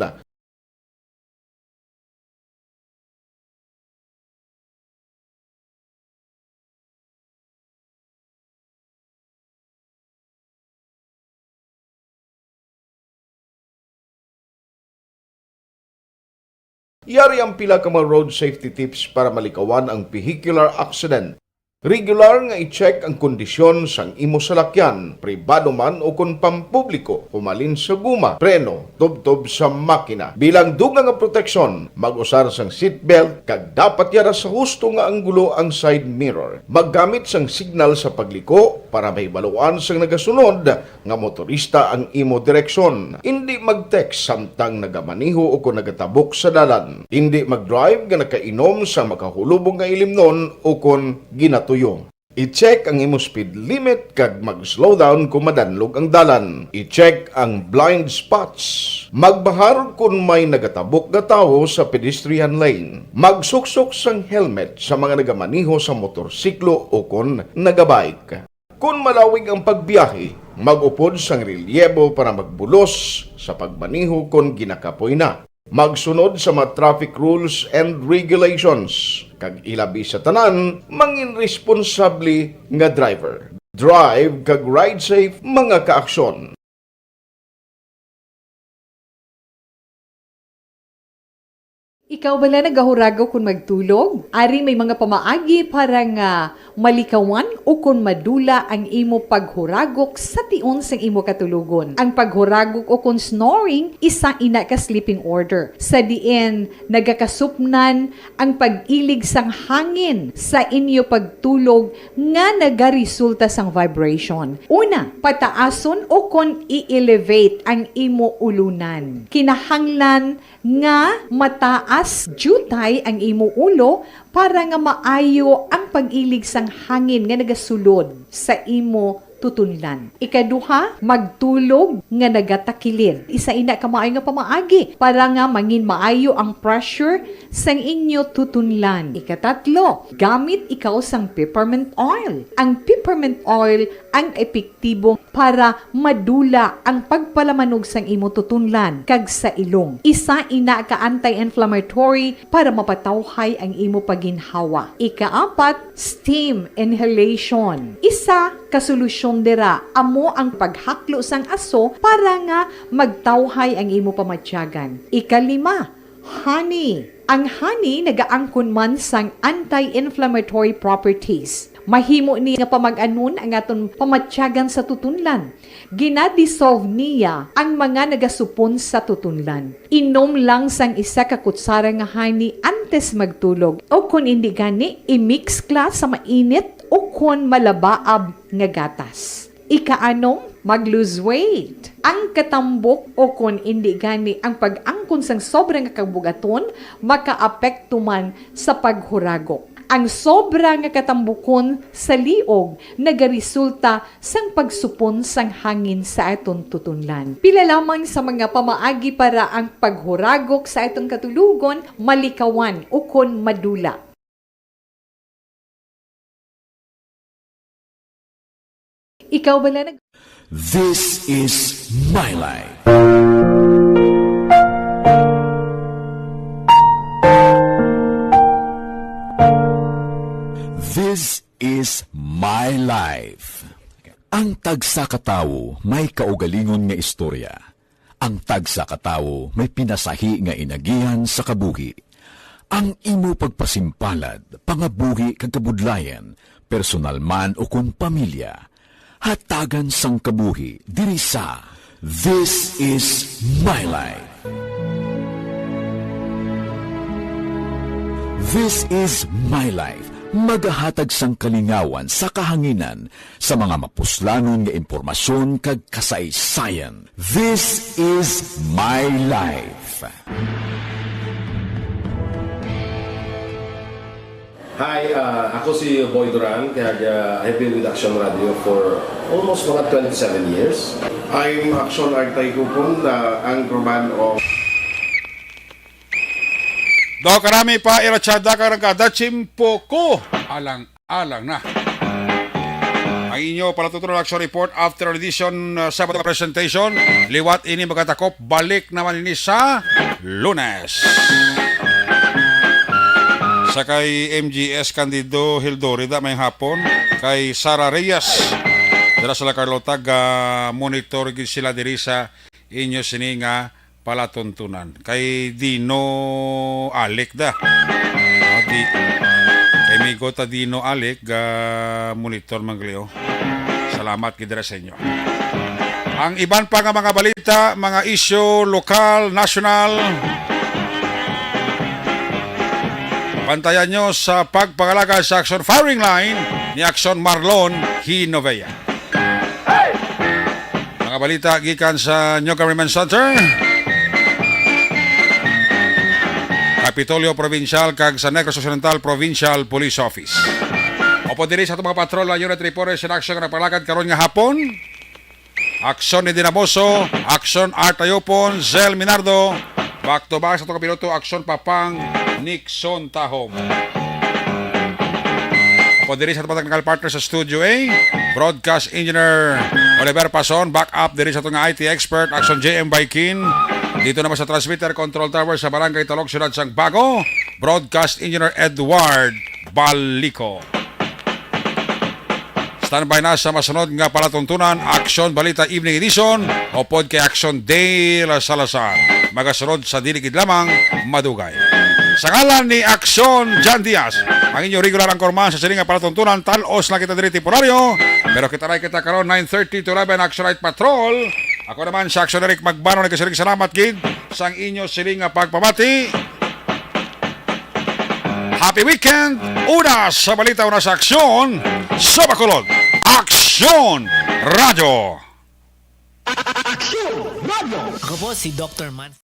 Yari ang pila ka mga road safety tips para malikawan ang vehicular accident. Regular nga i-check ang kondisyon sang imo salakyan, pribado man o kon pampubliko, humalin sa guma, preno, tubtob sa makina. Bilang dugang nga proteksyon, mag-usar sang seatbelt kag dapat yara sa husto nga anggulo ang side mirror. Maggamit sang signal sa pagliko para mahibaluan sang nagasunod nga motorista ang imo direksyon. Indi mag-text samtang nagamaneho o kon nagatabok sa dalan. Indi mag-drive nga nakainom sang makahulubong nga ilimnon o kon ginatuyo. I-check ang imo speed limit kag mag-slow down kon madanlog ang dalan. I-check ang blind spots. Magbahar kon may nagatabok nga tawo sa pedestrian lane. Magsuksok sang helmet sa mga nagamaneho sa motorsiklo o kon nagabike. Kon malawig ang pagbiyahe, mag-upod sang relyebo para magbulos sa pagmaneho kon ginakapoy na. Magsunod sa mga traffic rules and regulations, kag ilabi sa tanan, mangin responsable nga driver. Drive kag ride safe, mga kaaksyon. Ikaw bala nagahuragok kon magtulog? Ari may mga pamaagi para nga malikawan o kon madula ang imo paghuragok sa tion sang imo katulogon. Ang paghuragok o kon snoring, isa ina ka sleeping order, sa diin nagakasupnan ang pag-ilig sang hangin sa inyo pagtulog nga nagaresulta sang vibration. Una, pataason o kon i-elevate ang imo ulunan. Kinahanglan nga mataas diutay ang imo ulo para nga maayo ang pag-ilig sang hangin nga nagasulod sa imo tutunlan. Ikaduha, magtulog nga nagatakilid. Isa ina ka maayo nga pamaagi para nga mangin maayo ang pressure sang inyo tutunlan. Ikatatlo, gamit ikaw sang peppermint oil. Ang peppermint oil ang epektibo para madula ang pagpalamanog sang imo tutunlan kag sa ilong. Isa ina ka anti-inflammatory para mapatawhay ang imo paginhawa. Ikaapat, steam inhalation. Isa ka solusyon dira amo ang paghaklo sang aso para nga magtawhay ang imo pamatyagan. Ikalima, honey. Ang honey nagaangkon man sang anti-inflammatory properties. Mahimo ni nga pamag-anon ang aton pamatyagan sa tutunlan. Gina-dissolve niya ang mga nagasupon sa tutunlan. Inom lang sang isa ka kutsara nga honey antes magtulog, o kon indi gani, i-mix ka sa mainit o kon malabaab nga gatas. Ikaanom, mag-lose weight. Ang katambok o kon indi gani ang pag-angkon sang sobra nga kabugaton makaapekto man sa paghuragok. Ang sobra nga katambukon sa liog nagaresulta sang pagsupon sang hangin sa aton tutunlan. Pila lamang sa mga pamaagi para ang paghuragok sa aton katulogon malikawan ukon madula. Ikaw bala nag- This is my life. This is my life. Ang tagsa ka tawo may kaugalingon nga istorya. Ang tagsa ka tawo may pinasahi nga inagihan sa kabuhi. Ang imo pagpasimpalad, pangabuhi kag kabudlayan, personal man ukon pamilya, hatagan sang kabuhi diri sa This Is My Life. This Is My Life, magahatag sang kalingawan sa kahanginan sa mga mapuslanon nga impormasyon kag kasaysayan. This Is My Life. Hi, ah, ako si Boy Duran, kag, ah, I've been with Action Radio for almost mga twenty-seven years. I'm Action Artay Kupon, the anchorman of Daw karami pa ira tsada ka nagkada, tsimpo ko. Alang-alang na. Ang inyo palatuntunan action report after edition, uh, Sabado presentation. Liwat ini magatakop, balik naman ini sa Lunes. Sa kay M G S Candido Hildorida, may hapon. Kay Sara Reyes, dira sa La Carlota, ga monitor gid sila diri sa inyo sini nga palatuntunan. Kay Dino Alec da. Ah, di, kay Migo ta Dino Alec, ga monitor man gali, oh. Salamat gid dira sa inyo. Ang iban pa nga mga balita, mga isyu, lokal, national, bantayan nyo sa pagpangalagad sa Action Firing Line ni Action Marlon Hinovea. Mga balita gikan sa New Government Center, Kapitolyo Provincial, kag sa Negros Occidental Provincial Police Office. Upod diri sa atong mga patrol, ang Unit Reporters in Action nga nagpalakad karon nga hapon. Aksyon ni Dinamoso, Aksyon Artayopon, Zel Minardo, back to back sa atong kapiloto, Aksyon Papang Nixon Tahom. Upod diri sa atong technical partner sa Studio A, Broadcast Engineer Oliver Pason, back up diri sa atong I T expert, Aksyon J M Baikin. Dito naman sa transmitter control tower sa Barangay Talog, Siyudad sang Bago, Broadcast Engineer Edward Balico. Standby na sa masunod nga palatuntunan, Aksyon Balita Evening Edition, upod kay Aksyon Dale Salazar. Magasunod sa dili gid lamang madugay. Sa ngalan ni Aksyon Jan Diaz, ang inyo regular anchorman sa sining nga palatuntunan, talos na kita diri temporaryo, pero kita na kita karon nine thirty to eleven, Action Night Patrol. Ako naman sa Aksyon Eric Magbano, nagkasiring salamat gid sang inyo sining nga pagpamati. Happy weekend! Una sa balita, una sa aksyon, sa Bacolod, Aksyon Radyo. Aksyon Radio. Ako po si Doctor Man.